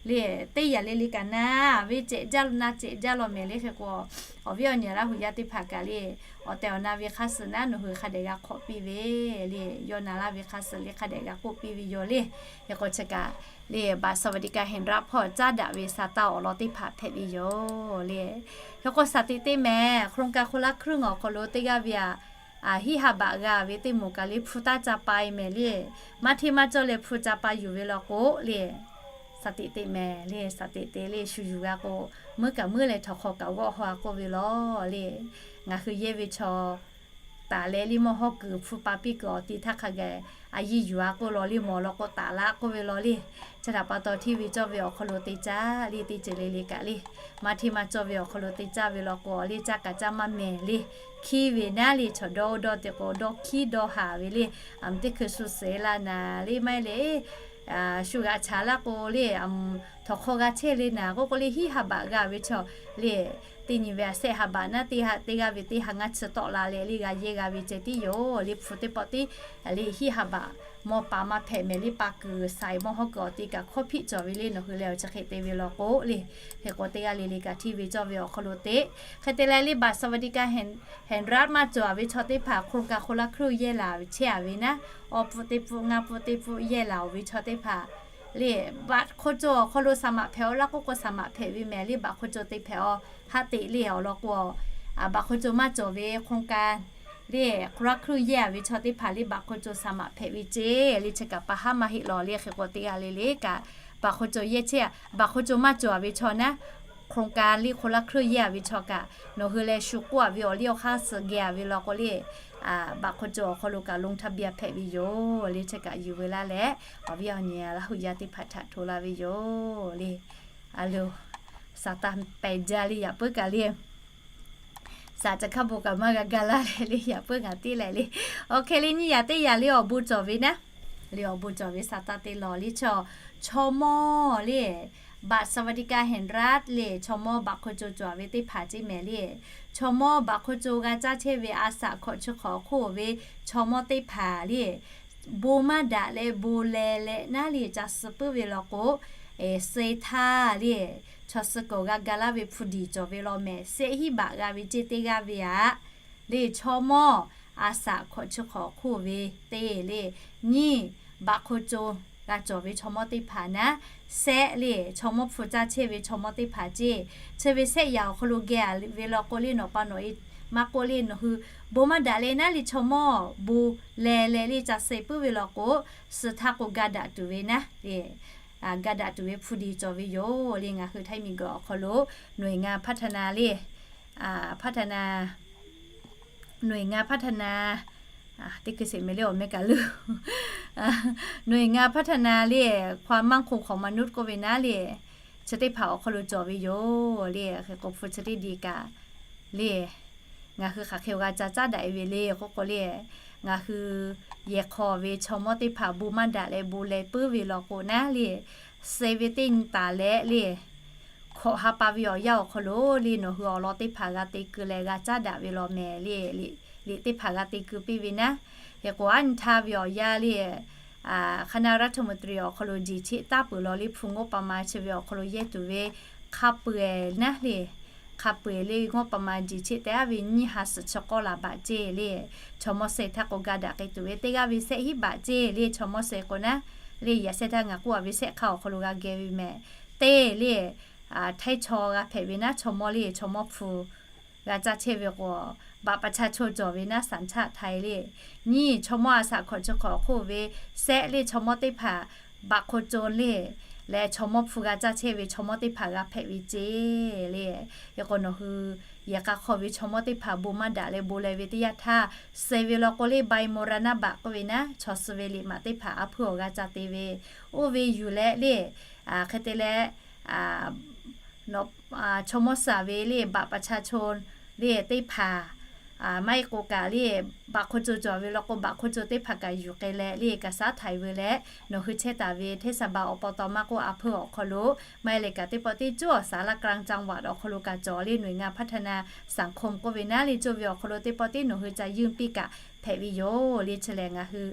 Le, teˇ yanˇ le le kaꞈ na ve cehꞈ jaˇ, na cehꞈ jaˇ law mehˍ le. Hk'e k'o, awˬ viˉ awˬ nyi Laˇ hu yaˇ teˇ hpaˍ kaꞈ le, awˬ tehˬ awˬ na ve hk'aˇ suh naˉ nawˬ hui hk'a dehꞈ g'a hk'awꞈ piˇ ve le. Yawˇ na laˇ ve hk'aˇ suh le hk'a dehꞈ g'a k'oˆ piˇ ve yoˬ le. Hk'e k'o chi kaꞈ le บัตรสวัสดิการแห่งรัฐ hpawˇ caˉ daꞈ ve sa taˇ awˬ lawn teˇ hpaˍ hpehꞈ ve yoˬ le. Hk'e k'o สถิติ mehˍ, โครงการคนละครึ่ง awˬ hk'aw lo teˇ g'aˇ ve aꞈ, hiˆ ha baꞈ g'a ve teˇ moˍ kaꞈ le hpu taˇ ca pa e mehˍ le. Maˇ hteˇ maˇ cawˇ leh hpu ca pa yuˬ ve law k'o le, สถิติ mehˍ le, สถิติ le shu yuˬ g'a k'o, meuˉ kaꞈ meuˉ leh htawnˍ hk'aw kaꞈ g'awˆ haw a k'oˆ ve law le. Ngaˬ hui yehˇ ve chaw taˍ leh le mawˇ hawˉ kuiˬ hpu pa piˇ kuiˬ awˬ ti htaˇ hk'a gaˬ a yiˇ yuˬ a k'oˆ law le, mawˬ law k'o taˍ laˇ k'oˆ ve law le. Chi htaꞈ pa taw hteˇ ve cawˇ ve awˬ hk'aw lo te caˇ le, teˇ ceuˬ le le kaꞈ le, maˇ hteˇ maˇ cawˇ ve awˬ hk'aw lo te caˇ ve law k'o le, caˇ kaꞈ caˇ maˇ mehˍ le. Hkiˇ ve naˉ le chaw dawˇ dawˇ te k'o dawˇ hkiˉ dawˇ haˍ ve le. A mvuhˬ teˇ hkui shu suhˍ la naˍ le, maˇ heˆ le, shu g'aꞈ chaˍ laˇ k'o le, a mvuhˬ htawnˍ hk'aw g'a chehˇ le naˍ k'oˆ k'o le, hiˆ ha baꞈ g'a ve chaw le, teˇ nyi ve a sehˆ ha baꞈ naˉ teˇ g'aˇ ve teˇ ha ngaˇ chi tawˆ la leh le g'a yehˇ g'a ve ceh tiˉ yoˬ le. Hpu teˇ pawˆ tiˉ le hiˆ ha baꞈ mawˇ pa maˇ hpehꞈ mehˍ le, pa kuiˬ saiˍ mawˇ hawˉ kuiˬ awˬ ti kaꞈ hkawˇ hpiˆ cawˬ ve le. Nawˬ hui leh awˬ chi hk'e te ve law k'o le, hk'e k'o teˇ g'aˇ le le kaꞈ hteˇ ve cawˇ ve awˬ hk'aw lo te. Hk'e te leh le บัตรสวัสดิการแห่งรัฐ maˇ cawˬ a ve chaw teˇ hpaˍ โครงการคนละครึ่ง yehˇ laˬ chehˇ a ve naˉ, awˬ pfuhˆ teˇ pfuhˆ ngaˇ pfuhˆ teˇ pfuhˆ yehˇ laˬ oˬ ve chaw teˇ hpaˍ le, บัตรคนจน awˬ hk'aw lo สมัคร hpehꞈ aw laˇ k'oˆ k'o สมัคร hpehꞈ ve mehˍ le. บัตรคนจน te hpehꞈ aw haˆ teꞈ le awˬ lawn k'o, บัตรคนจน maˇ cawˬ ve โครงการ le คนละครึ่ง yehˇ a ve chaw teˇ hpaˍ le บัตรคนจน สมัคร hpehꞈ ve ceˇ le. Chi kaꞈ pa haˉ maˇ heˆ law le. Hk'e k'o teˇ g'aˇ le le kaꞈ บัตรคนจน yehˇ chehˇ a, บัตรคนจน maˇ cawˬ a ve chaw naˉ, โครงการ le คนละครึ่ง yehˇ a ve chaw kaꞈ nawˬ hui leh shu k'oˆ a ve awˬ liˇ awˬ hk'aˇ suh geh a ve law k'o le, บัตรคนจน awˬ hk'aw lo kaꞈ ลงทะเบียน hpehꞈ ve yoˬ le. Chi kaꞈ yuˬ ve laˇ leh awˬ viˉ awˬ nyi Laˇ hu yaˇ teˇ hpaˍ htaꞈ hto laˇ ve yoˬ le. A lo, saˍ taˇ pehˬ jaˇ le yaꞈ puiˉ kaꞈ le. Saˍ ca hkaˇ bon kaꞈ maˇ g'a ga laˇ leh le yaꞈ puiˉ ngaˬ tiˉ leh le. Awˬ hk'e le nyiˇ yaꞈ teˇ yaꞈ le awˬ bon cawˬ ve naˉ, le awˬ bon cawˬ ve saˍ taˇ te lawˬ le chaw, chaw mawˇ le บัตรสวัสดิการแห่งรัฐ le chaw mawˇ บัตรคนจน cawˬ ve teˇ hpaˍ ceˇ mehˍ le. chaw mawˇ baꞈ hk'oˆ co g'a caˇ chehˇ ve a saꞈ hkawꞈ chi hk'awꞈ awˬ hk'oˆ ve chaw mawˇ teˇ hpaˍ le, bon maˇ daꞈ leh bon leh leh naˉ le ca suh puiˉ ve law k'o, suh-e htaˇ le, chaw suh kawˍ g'a ga laˇ ve hpu diˍ cawˬ ve law mehˍ. Sehˆ hiˉ baꞈ g'a ve ceˇ teˇ g'aˇ ve aꞈ le, chaw mawˇ a saꞈ hkawꞈ chi hk'awꞈ awˬ hk'oˆ ve teˇ le, nyiˇ, baꞈ hk'oˆ co g'a cawˬ ve chaw mawˇ teˇ hpaˍ naˉ, sehˆ le, chaw mawˇ hpu caˇ chehˇ ve chaw mawˇ teˇ hpaˍ ceˇ, chi ve sehˆ yaꞈ awˬ hk'aw lo geh ve law k'o le, nawˬ pa nawˬ e maˇ k'oˆ le, nawˬ hui bon maˇ daꞈ leh naˉ le chaw mawˇ bon leh leh le ca suh puiˉ ve law k'o, suh htaˇ k'o ga daꞈ tuˬ ve naˉ le, ga daꞈ tuˬ ve hpu diˍ cawˬ ve yoˬ le. Ngaˬ hui ไทย miˬguiˬ awˬ hk'aw lo หน่วยงานพัฒนา le, พัฒนา หน่วยงานพัฒนา teˇ hkui sheˍ meh le awˬ meh kaꞈ le, หน่วยงานพัฒนา le, ความมั่นคงของมนุษย์ k'oˆ ve naˉ le, chi teˇ hpaˍ awˬ hk'aw lo cawˬ ve yoˬ le. Hk'e k'o hpu chi teˇ diˬ kaꞈ le, ngaˬ hui hk'aˬ hk'e g'a ca caˉ daꞈ e ve le k'oˆ k'o le, ngaˬ hui yehˬ hk'aw ve chaw mawˇ teˇ hpaˍ bon maˇ daꞈ leh bon leh puiˉ ve law k'o naˉ le, suh ve teˇ nyi taˍ leh le, hkawꞈ ha pa ve awˬ yanˇ awˬ hk'aw lo le, nawˬ hui awˬ lawn teˇ hpaˍ g'a te keu leh g'a caˉ daꞈ ve law mehˍ le. Liꞈ teˇ hpaˍ g'a te keu piˇ ve naˉ, hk'e k'o a nyi htaˇ ve awˬ yanˇ le, คณะรัฐมนตรี awˬ hk'aw lo jeˬ cheˆ taˉ peuˬ law le, hpu งบประมาณ chi ve awˬ hk'aw lo yehˇ tuˬ ve hk'a peu-eˬ naˉ le, hk'a peu-eˬ le งบประมาณ jeˬ cheˆ teh aˉ ve nyiˇ ha suhˍ chi k'awˇ laˬ baꞈ ceˇ le. Chaw mawˇ suh htaˇ k'o ga daꞈ k'ai tuˬ ve teˇ g'aˇ ve sehˆ hiˉ baꞈ ceˇ le. Chaw mawˇ suh k'o naˉ le, yaꞈ shehˆ htaˇ ngaˬ k'oˆ a ve sehˆ hk'aˇ awˬ hk'aw lo g'a geh ve mehˍ. Teˇ le, ไทย chaw g'a hpehꞈ ve naˉ, chaw mawˇ le, chaw mawˇ hpu g'a caˇ chehˇ ve k'o, บัตรประชาชน cawˬ ve naˉ, สัญชาติไทย le. Nyiˇ, chaw mawˇ a saꞈ hkawꞈ chi hk'awꞈ awˬ hk'oˆ ve sehˆ le, chaw mawˇ teˇ hpaˍ บัตรคนจน le, leh chaw mawˇ hpu g'a caˇ chehˇ ve chaw mawˇ teˇ hpaˍ g'a hpehꞈ ve ceˇ le. Hk'e k'o nawˬ hui yehˬ k'a hk'aw ve chaw mawˇ teˇ hpaˍ bon maˇ daꞈ leh bon leh ve teˇ yanˇ htaˇ, suh ve law k'o le ใบมรณบัตร k'oˆ ve naˉ, chaw suh ve liꞈ maꞈ teˇ hpaˍ aˉ hpuiˇ awˬ g'a ca te ve, oˇ ve yuˬ leh le, hk'e te leh, chaw mawˇ suh ve le บัตรประชาชน le teˇ hpaˍ, maˇ heˆ k'o kaꞈ le, บัตรคนจน cawˬ ve law k'o บัตรคนจน teˇ hpaˍ kaꞈ yuˬ k'ai leh le, kaꞈ saˉ htaiˍ ve leh, nawˬ hui chehˇ taˍ ve เทศบาล อบต. maˇ k'oˆ, aˉ hpuiˇ awˬ hk'aw lo, maˇ heˆ leh kaꞈ teˇ pawˆ teˇ cuˉ awˬ ศาลากลางจังหวัด awˬ hk'aw lo kaꞈ cawˬ le, หน่วยงานพัฒนาสังคม k'oˆ ve naˉ le, cawˬ ve awˬ hk'aw lo teˇ pawˆ teˇ nawˬ hui ca yunˇ piˇ kaꞈ hpehꞈ ve yoˬ le. Chi lehˬ ngaˬ hui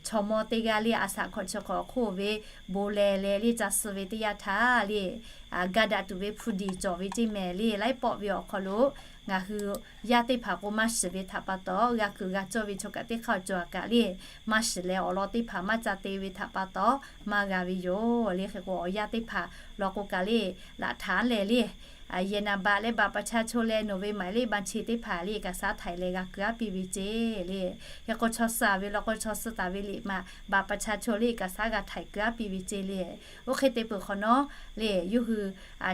chaw mawˇ teˇ g'aˇ le a saꞈ hkawꞈ chi hk'awꞈ awˬ hk'oˆ ve bon leh leh le ca suh ve teˇ yanˇ htaˇ le, ga daꞈ tuˬ ve hpu diˍ cawˬ ve ceˇ mehˍ le. Laiˉ pawˆ ve awˬ hk'aw lo ngaˬ hui yaˇ teˇ hpaˍ k'o maˇ shiˍ ve htaꞈ pa taw, g'a kuiˬ g'a cawˇ ve chaw kaꞈ teˇ hk'aˇ cawˬ kaꞈ le, maˇ shiˍ leh awˬ lawn teˇ hpaˍ maˇ ca te ve htaꞈ pa taw maˇ g'a ve yoˬ le. Hk'e k'o awˬ yanˇ teˇ hpaˍ law k'o kaꞈ le, หลักฐาน lehˬ le, yehˬ นามบัตร leh บัตรประชาชน leh nawˬ ve หมายเลขบัญชี teˇ hpaˍ le kaꞈ saˉ htaiˍ leh g'a keu aˉ piˇ ve ceˇ le. Hk'e k'o chaw suh ve law k'o chaw suh taˍ ve liꞈ maꞈ บัตรประชาชน le kaꞈ saˉ g'a htaiˍ keu aˉ piˇ ve ceˇ le. Oˇ hk'e te peuˬ hk'awꞈ nawˉ le, yawˇ hui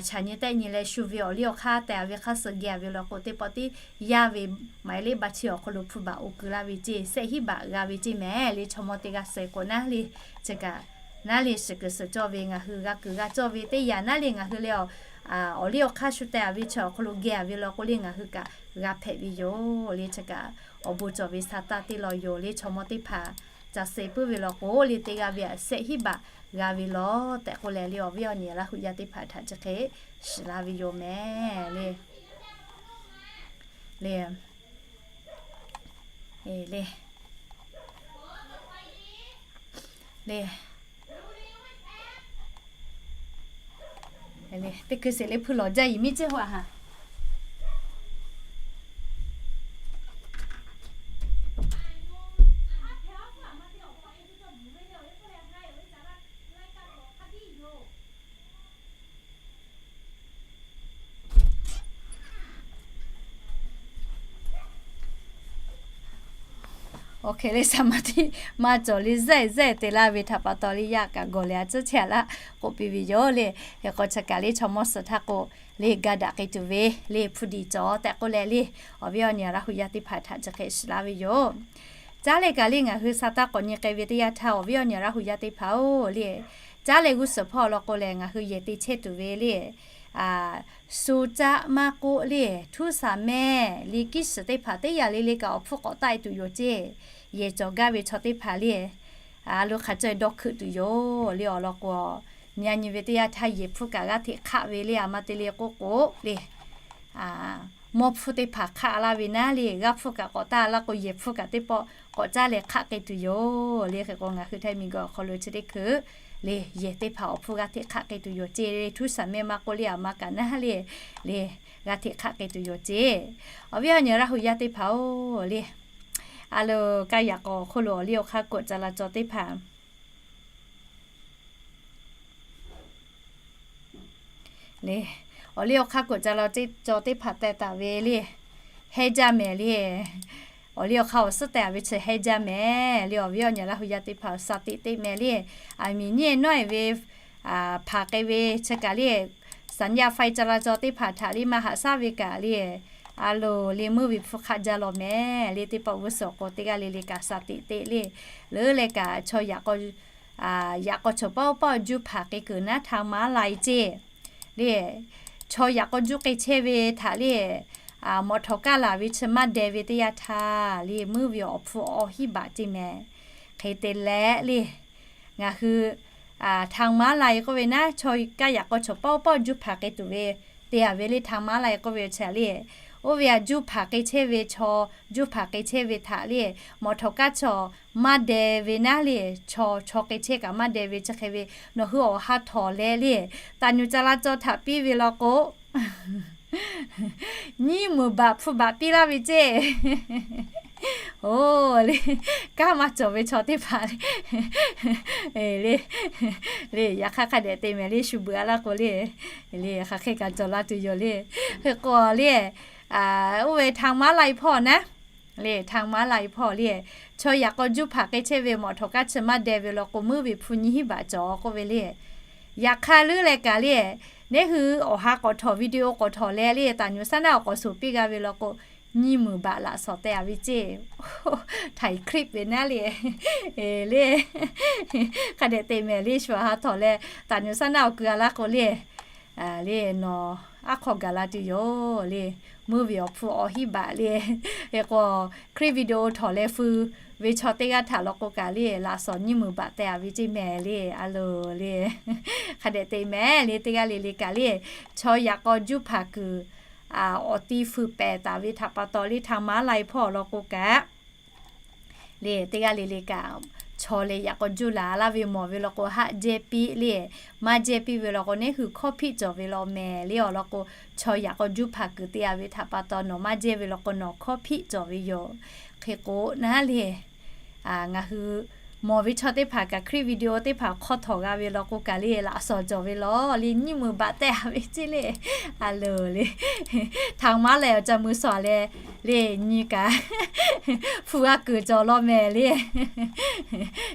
chaꞈ nyi tehˆ nyi leh shu ve awˬ liˇ awˬ hk'aˇ tehˬ ve hk'aˇ suh geh ve law k'o teˇ pawˆ teˇ yaˇ ve หมายเลขบัญชี awˬ hk'aw lo hpu baꞈ o keu laˇ ve ceˇ, sehˆ hiˉ baꞈ g'a ve ceˇ mehˍ le. Chaw mawˇ teˇ g'aˇ suh k'o naˉ le, chi kaꞈ naˉ le shiˍ kuiˬ suhˍ cawˇ ve ngaˬ hui g'a kuiˬ g'a cawˇ ve teˇ yanˇ naˉ le ngaˬ hui le, awˬ liˇ awˬ hk'aˇ shu tehˬ ve chi awˬ hk'aw lo geh ve law k'o le ngaˬ hui kaꞈ g'a hpehꞈ ve yoˬ le. Chi kaꞈ awˬ bon cawˬ ve sa taˇ teˇ law yoˬ le. Chaw mawˇ teˇ hpaˍ ca suh puiˉ ve law k'o le teˇ g'aˇ ve aꞈ sehˆ hiˉ baꞈ g'a ve law tehꞈ k'oˆ leh le, awˬ viˉ awˬ nyi Laˇ hu yaˇ teˇ hpaˍ htaꞈ chi hk'e shiˍ laˇ ve yoˬ mehˍ le. Le, le, le, teˇ hkui sheˍ le hpu lawˬ jaˇ yiˍ miˇ ceˇ hoꞈ a ha. Awˬ hk'e le สมาธิ maˇ cawˬ le, zeˇ zeˇ te laˇ ve htaꞈ pa taw le yaˇ kaꞈ gawˬ leh a tcuhˉ chehˇ a laˇ k'oˆ piˇ ve yoˬ le. Hk'e k'o chi kaꞈ le chaw mawˇ suh htaˇ k'o le ga daꞈ k'ai tuˬ ve le hpu diˍ cawˬ tehꞈ k'oˆ leh le, awˬ viˉ awˬ nyi Laˇ hu yaˇ teˇ hpaˍ htaꞈ chi hk'e shiˍ laˇ ve yoˬ. Caˉ leh kaꞈ le ngaˬ hui sa taˇ k'awꞈ nyi k'ai ve teˇ yanˇ htaˇ awˬ viˉ awˬ nyi Laˇ hu yaˇ teˇ hpaˍ-oˬ le, caˉ leh g'uˇ suhˍ hpawˇ law k'o lehˬ ngaˬ hui yehˬ te chehˇ tuˬ ve le, shu caˆ maˇ k'oˆ le, htuˉ saˍ mehˆ, liꞈ kiˇ suhˍ teˇ hpaˍ teˇ yanˇ le le kaꞈ awˬ hpfuhˇ k'awꞈ taˆ e tuˬ yoˬ ceˇ. Yehˬ cawˬ gaˇ ve chaw teˇ hpaˍ le, a lo hk'aˬ caweh dawˇ hkuiꞈ tuˬ yoˬ le. Awˬ lawn k'o, nyi a nyi ve teˇ yanˇ htaˇ yehˬ hpfuhˇ kaꞈ g'aˇ hteꞈ hk'aˆ ve le, a ma te le k'oˆ k'o le, mawˇ hpfuhˇ teˇ hpaˍ hk'aˆ laˇ ve naˉ le, g'aˇ hpfuhˇ kaꞈ k'awꞈ taˇ laˇ k'o, yehˬ hpfuhˇ kaꞈ teˇ pawˆ k'awꞈ caˇ leh hk'aˆ k'ai tuˬ yoˬ le. Hk'e k'o ngaˬ hui Htaiˇ miˬguiˬ awˬ hk'aw lo chi teˇ hkui le, yehˬ teˇ hpaˍ awˬ hpfuhˇ g'aˇ hteꞈ hk'aˆ k'ai tuˬ yoˬ ceˇ le. Htuˉ shaˍ mehˆ maˇ k'oˆ le, aˬ ma kaꞈ naˉ le, le g'aˇ hteꞈ hk'aˆ k'ai tuˬ yoˬ ceˇ. Awˬ viˉ awˬ nyi Laˇ hu yaˇ teˇ hpaˍ-oˬ le, a lo, kaˇ yaꞈ k'awꞈ awˬ hk'oˆ lo awˬ liˇ awˬ hk'aˇ k'oꞈ ca la cawˬ teˇ hpaˍ le, awˬ liˇ awˬ hk'aˇ k'oꞈ ca la cawˬ teˇ hpaˍ teh taˍ ve le, hehnˇ jaˇ mehˍ le. Awˬ liˇ awˬ hk'aˇ awˬ suhˉ teh a ve chi hehnˇ jaˇ mehˍ le. Awˬ viˉ awˬ nyi Laˇ hu yaˇ teˇ hpaˍ-oˬ, shaˍ tiꞈ teˇ mehˍ le. Aˬ miˍ nyi nawˇ-e ve hpanˍ k'ai ve chi kaꞈ le, saˍ nyi a faiˇ ca la cawˬ teˇ hpaˍ htaꞈ le maˇ haꞈ shaˉ ve kaꞈ le, a lo, le meuˇ ve hpfuhˇ hk'aˆ jaˇ law mehˍ le. Teˇ pawˆ g'uˇ suhˍ awˬ k'o teˇ g'aˇ le le kaꞈ shaˍ tiꞈ teˇ le, leuˉ leh kaꞈ chaw yaꞈ k'aw, yaꞈ k'aw chaw paw paw juˇ hpanˍ k'ai kuiˬ naˉ htaˇ maˇ lai ceˇ le. Chaw yaꞈ k'aw juˇ k'ai chehˇ ve htaꞈ le, mawꞈ htawˍ kaˇ laˬ ve chi maˇ deh ve teˇ yanˇ htaˇ le, meuˇ ve awˬ hpfuhˇ awˬ hinˉ baꞈ ceˇ mehˍ. Hk'e te leh le, ngaˬ hui htaˇ maˇ lai k'oˆ ve naˉ, chaw kaˇ yaꞈ k'aw chaw paw paw juˇ hpanˍ k'ai tuˬ ve te a ve le. Htaˇ maˇ lai k'oˆ ve chi le, oˇ ve a juˇ hpanˍ k'ai chehˇ ve chaw, juˇ hpanˍ k'ai chehˇ ve htaꞈ le, mawꞈ htawˍ kaˇ chaw maˇ deh ve naˉ le, chaw chaw k'ai chehˇ kaꞈ maˇ deh ve chi hk'e ve, nawˬ hui awˬ ha htawˍ leh le, taˍ nyuˬ ca la cawˬ htaꞈ piˇ ve law k'o, nyiˇ meunˍ baꞈ hpu baꞈ piˇ laˇ ve ceˇ. Oˬ le, kanˉ maˇ cawˬ ve chaw teˇ hpaˍ le, le, le, yaꞈ hk'aˇ hk'a dehꞈ te mehˍ le, shu beuꞈ a laˇ k'o le, le hk'aˬ hk'e kaꞈ cawˬ la tuˬ yoˬ le. Hk'e k'o le, oˇ ve htaˇ maˇ lai hpawˇ naˉ le, htaˇ maˇ lai hpawˇ le, chaw yaꞈ k'aw juˇ hpanˍ k'ai chehˇ ve mawꞈ htawˍ kaˇ chi maˇ deh ve law k'o, meuˇ ve hpu nyiˇ hinˉ baꞈ cawˬ k'oˆ ve le. Yaꞈ hk'aˇ leuˉ leh kaꞈ le, neˉ hui awˬ ha k'awꞈ htawˍ, video k'awꞈ htawˍ leh le, taˍ nyuˬ saˉ naˆ awˬ k'awꞈ shoˍ piˇ g'a ve law k'o, nyiˇ meunˍ baꞈ laꞈ shawˍ teh a ve ceˇ. Htaiˍ clip ve naˉ le, le, hk'a dehꞈ te mehˍ le, shu awˬ ha htawˍ leh taˍ nyuˬ saˉ naˆ awˬ keu a laˇ k'o le, le nawˬ aˉ hk'aw gaˬ la tuˬ yoˬ le. Meuˇ ve awˬ hpu awˬ hinˉ baꞈ le. Hk'e k'o, clip video htawˍ leh feu ve chaw teˇ g'aˇ htaꞈ law k'o kaꞈ le, laꞈ shawˍ nyiˇ meunˍ baꞈ teh a ve ceˇ mehˍ le. A loˬ le, hk'a dehꞈ te mehˍ le, teˇ g'aˇ le le kaꞈ le, chaw yaꞈ k'aw juˇ hpanˍ kuiˬ awˬ ti feu pehˍ taˍ ve htaꞈ pa taw le, htaˇ maˇ lai hpawˇ law k'o kaꞈ le, teˇ g'aˇ le le kaꞈ, chaw leh yaꞈ k'aw juˇ laˬ laˇ ve mawˬ ve law k'o, haˆ jehˇ piˇ le, maˇ jehˇ piˇ ve law k'o, neˉ hui hkawˇ hpiˆ cawˬ ve law mehˍ le. Awˬ lawn k'o, chaw yaꞈ k'aw juˇ hpanˍ kuiˬ te a ve htaꞈ pa taw nawˬ maˇ jehˇ ve law k'o, nawˬ hkawˇ hpiˆ cawˬ ve yoˬ. Hk'e k'o naˉ le, ngaˬ hui mawˬ ve chaw teˇ hpaˍ kaꞈ clip video teˇ hpaˍ hk'aw htawˍ g'a ve law k'o kaꞈ le, laꞈ shawˍ cawˬ ve law le, nyiˇ meunˍ baꞈ teh a ve ceˇ le. A loˬ le, htaˇ maˇ lai awˬ ca mui shawˍ leh le, nyi kaꞈ hpu g'a kuiˬ cawˬ law mehˍ le.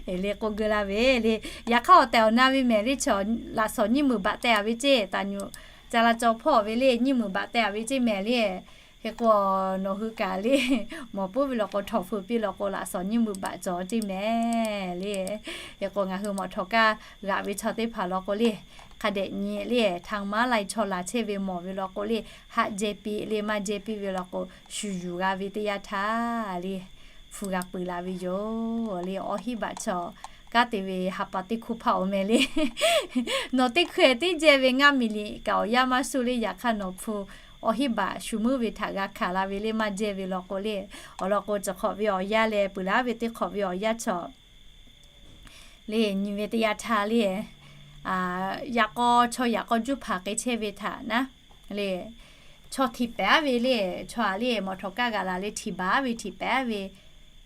Le k'oˆ geu la ve le, yaꞈ hk'aˇ awˬ tehˬ awˬ na ve mehˍ le, chaw laꞈ shawˍ nyiˇ meunˍ baꞈ teh a ve ceˇ, taˍ nyuˬ ca la cawˬ hpawˇ ve le, nyiˇ meunˍ baꞈ teh a ve ceˇ mehˍ le. Hk'e k'o, nawˬ hui kaꞈ le, mawˬ puiˉ ve law k'o, htawˍ feu piˇ law k'o, laꞈ shawˍ nyiˇ meunˍ baꞈ cawˬ ceˇ mehˍ le. Hk'e k'o, ngaˬ hui mawˬ htawˍ kaˇ g'aꞈ ve chaw teˇ hpaˍ law k'o le, hk'a dehꞈ nyi le, htaˇ maˇ lai chaw laˬ chehˇ ve mawˬ ve law k'o le, haˆ jehˇ piˇ le, maˇ jehˇ piˇ ve law k'o, shu yuˬ g'a ve teˇ yanˇ htaˇ le, hpu g'a peuˬ la ve yoˬ le. Awˬ hinˉ baꞈ chaw kanˉ te ve ha pa teˇ hkuˇ hpaˇ oˬ mehˍ le. Nawˬ teˇ hkui teˇ jehˇ ve ngaˇ miˬ liꞈ kaꞈ awˬ yanˇ maˇ shuˆ le, yaꞈ hk'aˇ nawˬ hpu awˬ hinˉ baꞈ shu meuˇ ve htaꞈ g'a hkanˍ la ve le, maˇ jehˇ ve law k'o le. Awˬ lawn k'o, chi hk'awꞈ ve awˬ yanˇ leh peuˬ laˇ ve teˇ hk'awꞈ ve awˬ yanˇ chaw le, nyi ve teˇ yanˇ htaˇ le, yaꞈ k'aw chaw yaꞈ k'aw juˇ hpanˍ k'ai chehˇ ve htaꞈ naˉ le, chaw htiꞈ pehˍ aˉ ve le, chaw aꞈ le, mawˬ htawˍ kaˇ g'aꞈ laˬ le, htiꞈ baˬ aˉ ve htiꞈ pehˍ aˉ ve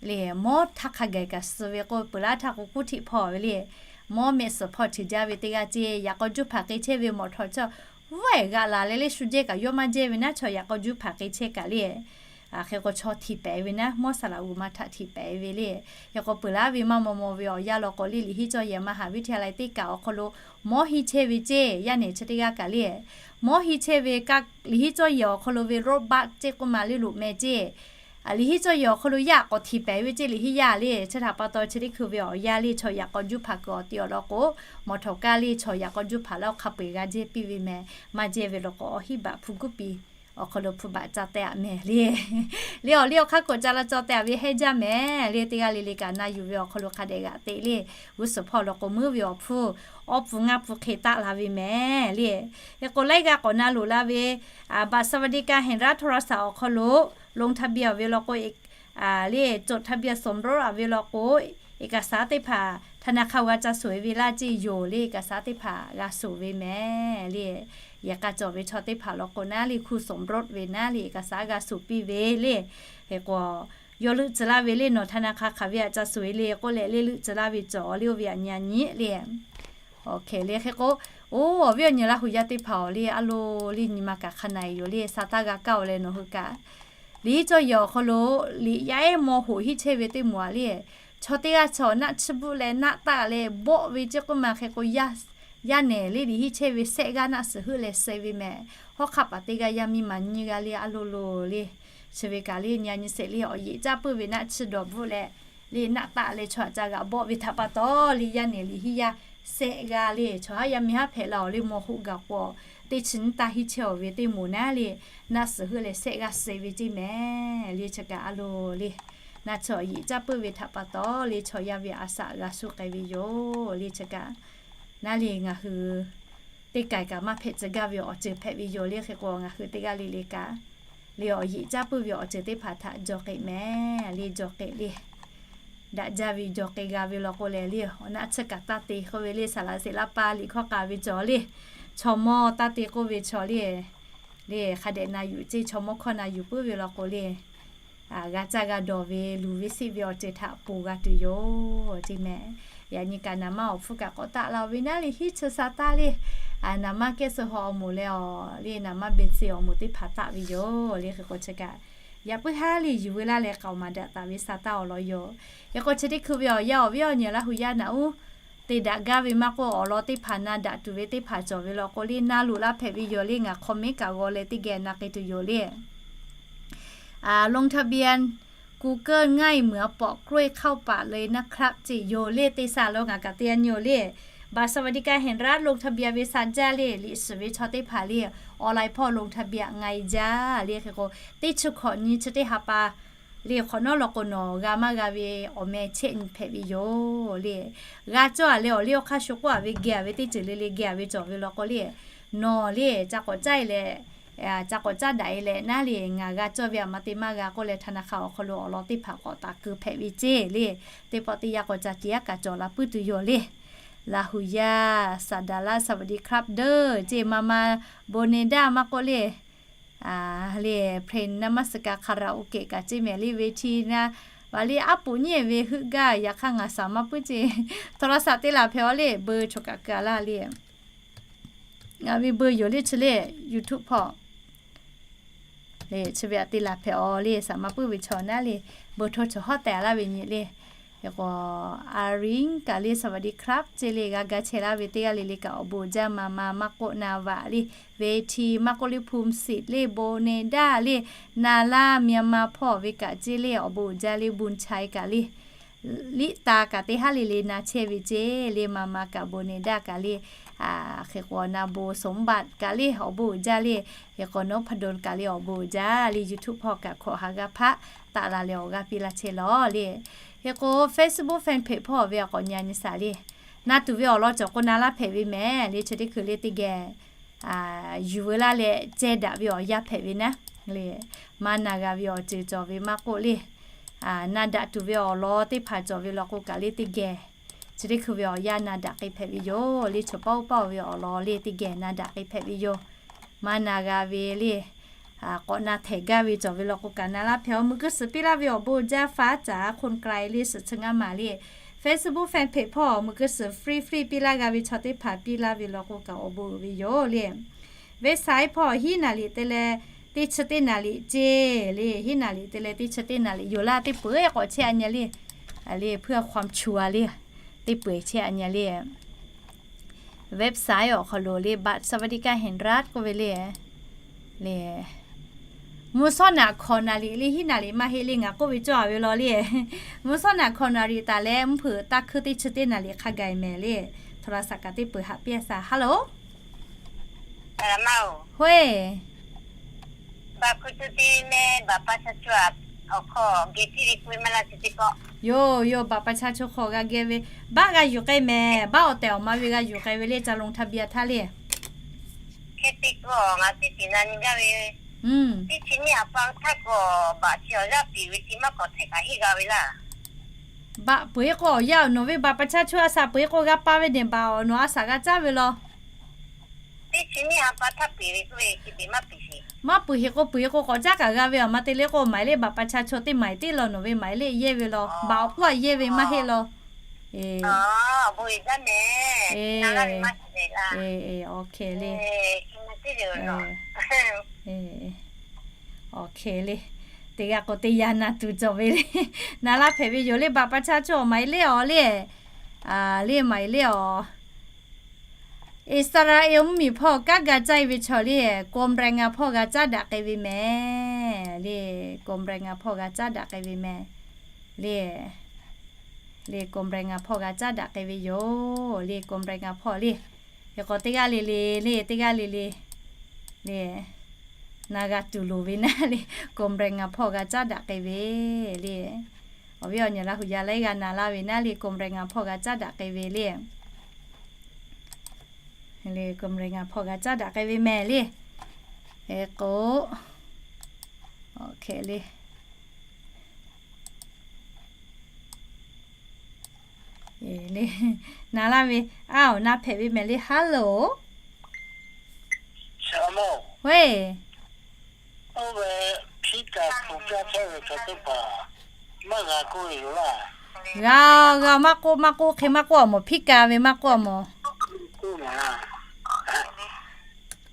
le, mawˇ htaˇ hk'a gaˬ kaꞈ suh ve k'o, peuˬ laˇ htaˇ k'o kuˉ htiˆ hpawˇ ve le, mawˇ mehˆ suhˍ hpawˇ htiꞈ jaˇ ve teˇ g'aˇ ceˇ, yaꞈ k'aw juˇ hpanˍ k'ai chehˇ ve mawˬ htawˍ chaw, vawˇ ehˍ g'aꞈ laˬ leh le shu jehˇ kaꞈ yawˇ maˇ jehˇ ve naˉ, chaw yaꞈ k'aw juˇ hpanˍ k'ai chehˇ kaꞈ le. Hk'e k'o, chaw htiꞈ pehˍ ve naˉ, mawˇ saˍ laꞈ g'uˬ ma htaꞈ htiꞈ pehˍ ve le. Hk'e k'o, peuˬ laˇ ve maˇ maw maw ve awˬ yanˇ law k'o le, liꞈ hiˉ cawˇ yehˬ มหาวิทยาลัย teˇ kaꞈ awˬ hk'aw lo mawˇ hiˇ chehˇ ve ceˇ, yaˇ nehˬ chi teˇ g'aˇ kaꞈ le, mawˇ hiˇ chehˇ ve kaꞈ, liꞈ hiˉ cawˇ yehˬ awˬ hk'aw lo ve รถบัส ceˇ k'oˆ ma le loꞈ meh ceˇ. Liꞈ hiˉ cawˇ yehˬ awˬ hk'aw lo yaˇ k'awꞈ htiꞈ pehˍ ve ceˇ, liꞈ hiˉ yaˇ le, chi htaꞈ pa taw chi teˇ hkui ve awˬ yanˇ le, chaw yaꞈ k'aw juˇ hpanˍ kuiˬ awˬ ti awˬ lawn k'o, mawˬ htawˍ kaˇ le, chaw yaꞈ k'aw juˇ hpanˍ laˇ hk'a peu-eˬ g'a jehˇ piˇ ve mehˍ, maˇ jehˇ ve law k'o, awˬ hinˉ baꞈ hpu guˇ piˍ awˬ hk'aw lo hpu baꞈ ca teh-a mehˍ le. Le awˬ liˇ awˬ hk'aˇ k'awꞈ ca la caw teh-a ve hehnˇ jaˇ mehˍ le. Teˇ g'aˇ le le kaꞈ na yuˬ ve awˬ hk'aw lo hk'a dehꞈ g'aꞈ teꞈ le. G'uˇ suhˍ hpawˇ lo k'o meuˉ ve awˬ hpfuhˇ, awˇ pfuh ngaˇ pfuh hk'e taˆ la ve mehˍ le. Hk'e k'o laiˉ g'aˇ k'awꞈ na loꞈ la ve บัตรสวัสดิการแห่งรัฐ โทรศัพท์ awˬ hk'aw lo ลงทะเบียน awˬ ve law k'o le, จดทะเบียนสมรส awˬ ve law k'o, เอกสาร teˇ hpaˍ ธนาคาร g'a ca suhˍ-e ve laˇ ceˇ yoˬ le. เอกสาร teˇ hpaˍ g'a suhˍ ve mehˍ le. Yehˬ k'a cawˬ ve chaw teˇ hpaˍ law k'o naˉ le คู่สมรส ve naˉ le เอกสาร g'a suhˍ piˇ ve le. Hk'e k'o, yawˇ leuˆ tcuh laˇ ve le, nawˬ ธนาคาร hk'aˬ ve htaꞈ ca suhˍ-e le k'oˆ leh le leuˆ tcuh laˇ ve cawˬ le, oˇ ve aꞈ nyi a nyi le. Awˬ hk'e le hk'e k'o, oˇ awˬ viˉ awˬ nyi Laˇ hu yaˇ teˇ hpaˍ awˬ le, a lo le nyi ma kaꞈ hk'a na-e yoˬ le. Sa taˇ g'a kaˇ-oˬ leh nawˬ hui kaꞈ, liꞈ hiˉ cawˇ yehˬ awˬ hk'aw lo liꞈ yaˇ ehˉ maw hoꞈ hiˉ chehˇ ve teˇ moˍ-a le, chaw teˇ g'aˇ chaw naˆ chiˇ bvuhˆ leh naˆ taˆ leh bawˆ ve ceˇ k'oˆ ma. Hk'e k'o, yaˇ nehˬ le liꞈ hiˉ chehˇ ve sehˆ g'aˇ naˆ suhˍ heuˆ leh suh ve mehˍ. Hawˉ hk'aˆ paˍ teˇ g'aˇ yaˇ miˇ ma nyiˇ g'aˇ le, a lo lo le, chi ve kaꞈ le nyi a nyi sheˍ le, awˬ yeꞈ caˇ puiˇ ve naˆ chiˇ dawˬ bvuhˆ leh le naˆ taˆ leh chaw htaꞈ ca g'aꞈ bawˆ ve htaꞈ pa taw le, yaˇ nehˬ liꞈ hiˉ yaˇ sehˆ g'aˇ le, chaw haˉ yaˇ miˇ haˉ hpehꞈ la-oˬ le, maw hoꞈ gaˬ k'o, teˇ chi nyiˇ taˇ hiˉ chehˇ-oˬ ve teˇ moˍ naˉ le, naˆ suhˍ heuˆ leh sehˆ g'aˇ suh ve ceˇ mehˍ le. Chi kaꞈ a lo le, naˆ chi awˬ yeꞈ caˇ puiˇ ve htaꞈ pa taw le, chaw yaˇ ve a shaꞈ g'a shuˉ k'ai ve yoˬ le. Chi kaꞈ naˉ le ngaˬ hui teˇ kaiˬ kaꞈ maˇ hpehꞈ tcuh gaˇ ve awˬ ceuˬ hpehꞈ ve yoˬ le. Hk'e k'o, ngaˬ hui teˇ g'aˇ le le kaꞈ le awˬ yeꞈ caˇ puiˇ ve awˬ ceuˬ teˇ hpaˍ htaꞈ jaw k'ai mehˍ le, jaw k'ai le. Daꞈ jaˇ ve jaw k'ai g'a ve law k'o lehˬ le, awˬ naˆ tsuhˇ kaꞈ taˇ te k'oˆ ve le, saˍ laꞈ sheˍ laˇ paˇ liꞈ hkawˇ k'a ve cawˬ le, chaw mawˇ taˇ te k'oˆ ve chaw le, le hk'a dehꞈ na yuˬ ceˇ, chaw mawˇ hkawˇ na yuˬ puiˉ ve law k'o le, g'a caˇ g'a dawˬ ve luˬ ve siˆ ve awˬ ceuˬ htaꞈ ponˬ g'a tuˬ yoˬ ceˇ mehˍ. Yaꞈ nyi kaꞈ naˍ manˇ awˬ hpfuhˇ kaꞈ k'awꞈ taˆ la-oˬ ve naˉ le, hiˉ chi sa taˇ le, naˍ manˇ kehˉ suh haw awˬ moˍ leh awˬ le, naˍ manˇ benˇ tsuhˇ awˬ moˍ teˇ hpaˍ taˆ ve yoˬ le. Hk'e k'o chi kaꞈ yaꞈ puiˉ haˉ le yuˬ veu laˇ leh k'aoˍ maˍ daꞈ taˍ ve sa taˇ awˬ lawn yoˬ. Hk'e k'o chi teˇ hkui ve awˬ yanˇ awˬ viˉ awˬ nyi Laˇ hu yaˇ naꞈ uˉ te daꞈ gaˇ ve maˇ k'oˆ, awˬ lawn teˇ hpaˍ na daꞈ tuˬ ve teˇ hpaˍ cawˬ ve law k'o le, na loꞈ laˇ hpehꞈ ve yoˬ le. Ngaˬ คอมเมนต์ kaꞈ g'aw leh teˇ geh na k'ai tuˬ yoˬ le. ลงทะเบียน Google ง่ายเหมือนปอกกล้วยเข้าปากเลยนะครับ ceˇ yoˬ le. Teˇ sa lo ngaˬ kaꞈ te a nyi-oˬ le, บัตรสวัสดิการแห่งรัฐ ลงทะเบียน ve sa jaˇ le, liꞈ shiˍ ve chaw teˇ hpaˍ le, online hpawˇ ลงทะเบียน ngaˬ-e jaˇ le. Hk'e k'o, teˇ chi hkawꞈ nyi chi teˇ ha pa le hk'awꞈ nawˉ law k'o, nawˬ g'a maˇ g'a ve awˬ meh chehˇ nyi hpehꞈ ve yoˬ le. G'a cawˇ-a leh awˬ liˇ awˬ hk'aˇ shu k'oˆ-a ve geh-a ve teˇ ceuˬ le le geh-a ve cawˬ ve law k'o le, nawˬ le ca k'awꞈ caˇ-e leh, ca k'awꞈ caˇ daꞈ-e leh naˉ le, ngaˬ g'a cawˇ ve aˬ ma te maˇ g'a k'oˆ leh ธนาคาร awˬ hk'aw lo awˬ lawn teˇ hpaˍ k'awꞈ taˍ keu hpehꞈ ve ceˇ le. Teˇ pawˆ teˇ yanˇ k'awꞈ ca tiˉ aˉ kaꞈ cawˬ la puiˉ tuˬ yoˬ le. Laˇ hu yaˇ สาดาล่า สวัสดีครับ เด้อ ceˇ, มามา โบเนด้า maˇ k'oˆ le, le เพลงนมัสการคาราโอเกะ kaꞈ ceˇ mehˍ le. เวที na va le aˉ poꞈ nyi ve heuˆ gaˇ, yaꞈ hk'aˇ ngaˬ shaˍ maˇ puiˉ ceˇ. โทรศัพท์ te laˬ hpehꞈ-aw le, เบอร์ choˬ kaꞈ keu-a laˇ le. Ngaˬ ve เบอร์ yoˬ le chi le, YouTube hpawˇ le chi ve aꞈ te laˬ hpehꞈ-aw le, shaˍ maˇ puiˉ ve chaw naˉ le, เบอร์ hto choˬ hawˉ tehꞈ laˇ ve nyi le. Hk'e k'o, อาริง kaꞈ le สวัสดีครับ ceˇ le, g'a ga chehˇ laˇ ve teˇ g'aˇ le le kaꞈ awˬ bon jaˇ. มามา maˇ k'oˆ, na va le, เวที maˇ k'oˆ le, ภูมิสิทธิ์ le, โบเนด้า le, นารา เมียนมา hpawˇ ve kaꞈ ceˇ le, awˬ bon jaˇ le, บุญชัย kaꞈ le, liꞈ ta kaꞈ teˇ haˉ le le na chehˇ ve ceˇ le, มามา kaꞈ โบเนด้า kaꞈ le, hk'e k'o, นายบุญสมบัติ kaꞈ le awˬ bon jaˇ le, hk'e k'o, นพดล kaꞈ le awˬ bon jaˇ le. YouTube hpawˇ kaꞈ hkawꞈ ha g'aˇ hpaˆ taˆ la leh awˬ g'aˇ piˇ laˇ chehˇ lawˬ le. Hk'e k'o, Facebook fan page hpawˇ ve awˬ k'awꞈ nyi a nyi shaˍ le. Na tuˬ ve awˬ lawn cawˬ k'o na laˇ hpehꞈ ve mehˍ le. Chi teˇ hkui le teˇ geh yuˬ veu laˇ leh ceh daꞈ ve awˬ yanˇ hpehꞈ ve naˉ le. Maˇ na g'a ve awˬ ceuˬ cawˬ ve maˇ k'oˆ le, na daꞈ tuˬ ve awˬ lawn teˇ hpaˍ cawˬ ve law k'o kaꞈ le teˇ geh chi teˇ hkui ve awˬ yanˇ na daꞈ k'ai hpehꞈ ve yoˬ le. Chaw paˇ oˇ paˇ-oˬ ve awˬ lawn le teˇ geh na daꞈ k'ai hpehꞈ ve yoˬ. Maˇ na g'a ve le, k'awꞈ na htehꞈ gaˇ ve cawˬ ve law k'o kaꞈ na laˇ hpehꞈ-aw. Mui kuˇ suhˍ piˇ laˇ ve awˬ bon jaˇ, ฟ้าจ๋าคนไกล le suhˍ chi ngaˇ maˬ le. Facebook fan page hpawˇ mui kuˇ suhˍ free free piˇ laˇ g'a ve chaw teˇ hpaˍ piˇ laˇ ve law k'o kaꞈ awˬ bon uiˍ ve yoˬ le. Website hpawˇ hiˉ naˍ liꞈ te leh teˇ chi teˇ naˍ liꞈ ceˇ le. Hiˉ naˍ liꞈ te leh teˇ chi teˇ naˍ liꞈ yoˬ laˇ. Teˇ peu-eˬ k'awꞈ chehˇ a nyi le, le เพื่อความชัวร์ le, teˇ peu-eˬ chehˇ a nyi le. Website awˬ hk'aw lo le บัตรสวัสดิการแห่งรัฐ k'oˆ ve le, le mvuhˇ shawˉ naꞈ hkawꞈ naˍ liꞈ le hiˉ naˍ liꞈ maˇ heˆ le, ngaˬ k'oˆ ve cawˇ-a ve law le. Mvuhˇ shawˉ naꞈ hkawꞈ naˍ liꞈ taˍ leh mvuhˇ hpeuꞈ taˇ hkuiˇ teˇ chi teˇ naˍ liꞈ hk'a gaˬ mehˍ le. โทรศัพท์ kaꞈ teˇ peu-eˬ haꞈ piˇ a shaˍ. Hello, hoˆ-e. Yoˬ, yoˬ, บัตรประชาชน hk'aw g'a geh ve, บัตร g'a yuˬ k'ai mehˍ, บัตร awˬ tehˬ awˬ ma ve g'a yuˬ k'ai ve le, ca ลงทะเบียน htaˇ le. บัตร peuˬ-e k'o awˬ yanˇ, nawˬ ve บัตรประชาชน a shaꞈ peuˬ-e k'o g'a pa ve nehˬ, บัตร awˬ nawˬ a shaꞈ g'a caˇ ve law. Maˇ peuˬ heˆ k'o, peuˬ-e k'o k'awꞈ caˉ kaꞈ g'a ve, a ma te le k'o หมายเลขบัตรประชาชน teˇ หมาย teˇ law, nawˬ ve หมายเลข yehˇ ve law, บัตร awˬ k'oˆ a yehˇ ve maˇ heˆ law. Awˬ hk'e le. Awˬ hk'e le. Teˇ g'aˇ k'o teˇ yanˇ na tuˬ cawˬ ve le. Na laˇ hpehꞈ ve yoˬ le, บัตรประชาชน awˬ หมายเลข awˬ le. Le หมายเลข awˬ. Iˉsaˍreˍlaˆ mvuhˇmiˬ hpawˇ kanˉ g'a caˇ ve chaw le, กรมแรงงาน hpawˇ g'a caˉ daꞈ k'ai ve mehˍ le. กรมแรงงาน hpawˇ g'a caˉ daꞈ k'ai ve mehˍ le. Le กรมแรงงาน hpawˇ g'a caˉ daꞈ k'ai ve yoˬ le. กรมแรงงาน hpawˇ le. Hk'e k'o teˇ g'aˇ le le le, teˇ g'aˇ le le le, na g'a tuˬ loˍ ve naˉ le, กรมแรงงาน hpawˇ g'a caˉ daꞈ k'ai ve le. Awˬ viˉ awˬ nyi Laˇ huˍ yaˇ laiˉ g'aˇ na laˇ ve naˉ le, กรมแรงงาน hpawˇ g'a caˉ daꞈ k'ai ve le. Le กรมแรงงาน hpawˇ g'a caˉ daꞈ k'ai ve mehˍ le. Hk'e k'o, awˬ hk'e le. Na laˇ ve, a, awˬ na hpehꞈ ve mehˍ le. Hello. Oˇ ve, g'a, g'a, maˇ k'oˆ, maˇ k'oˆ, hk'e maˇ k'oˆ a mawˬ, พิการ ve maˇ k'oˆ a mawˬ.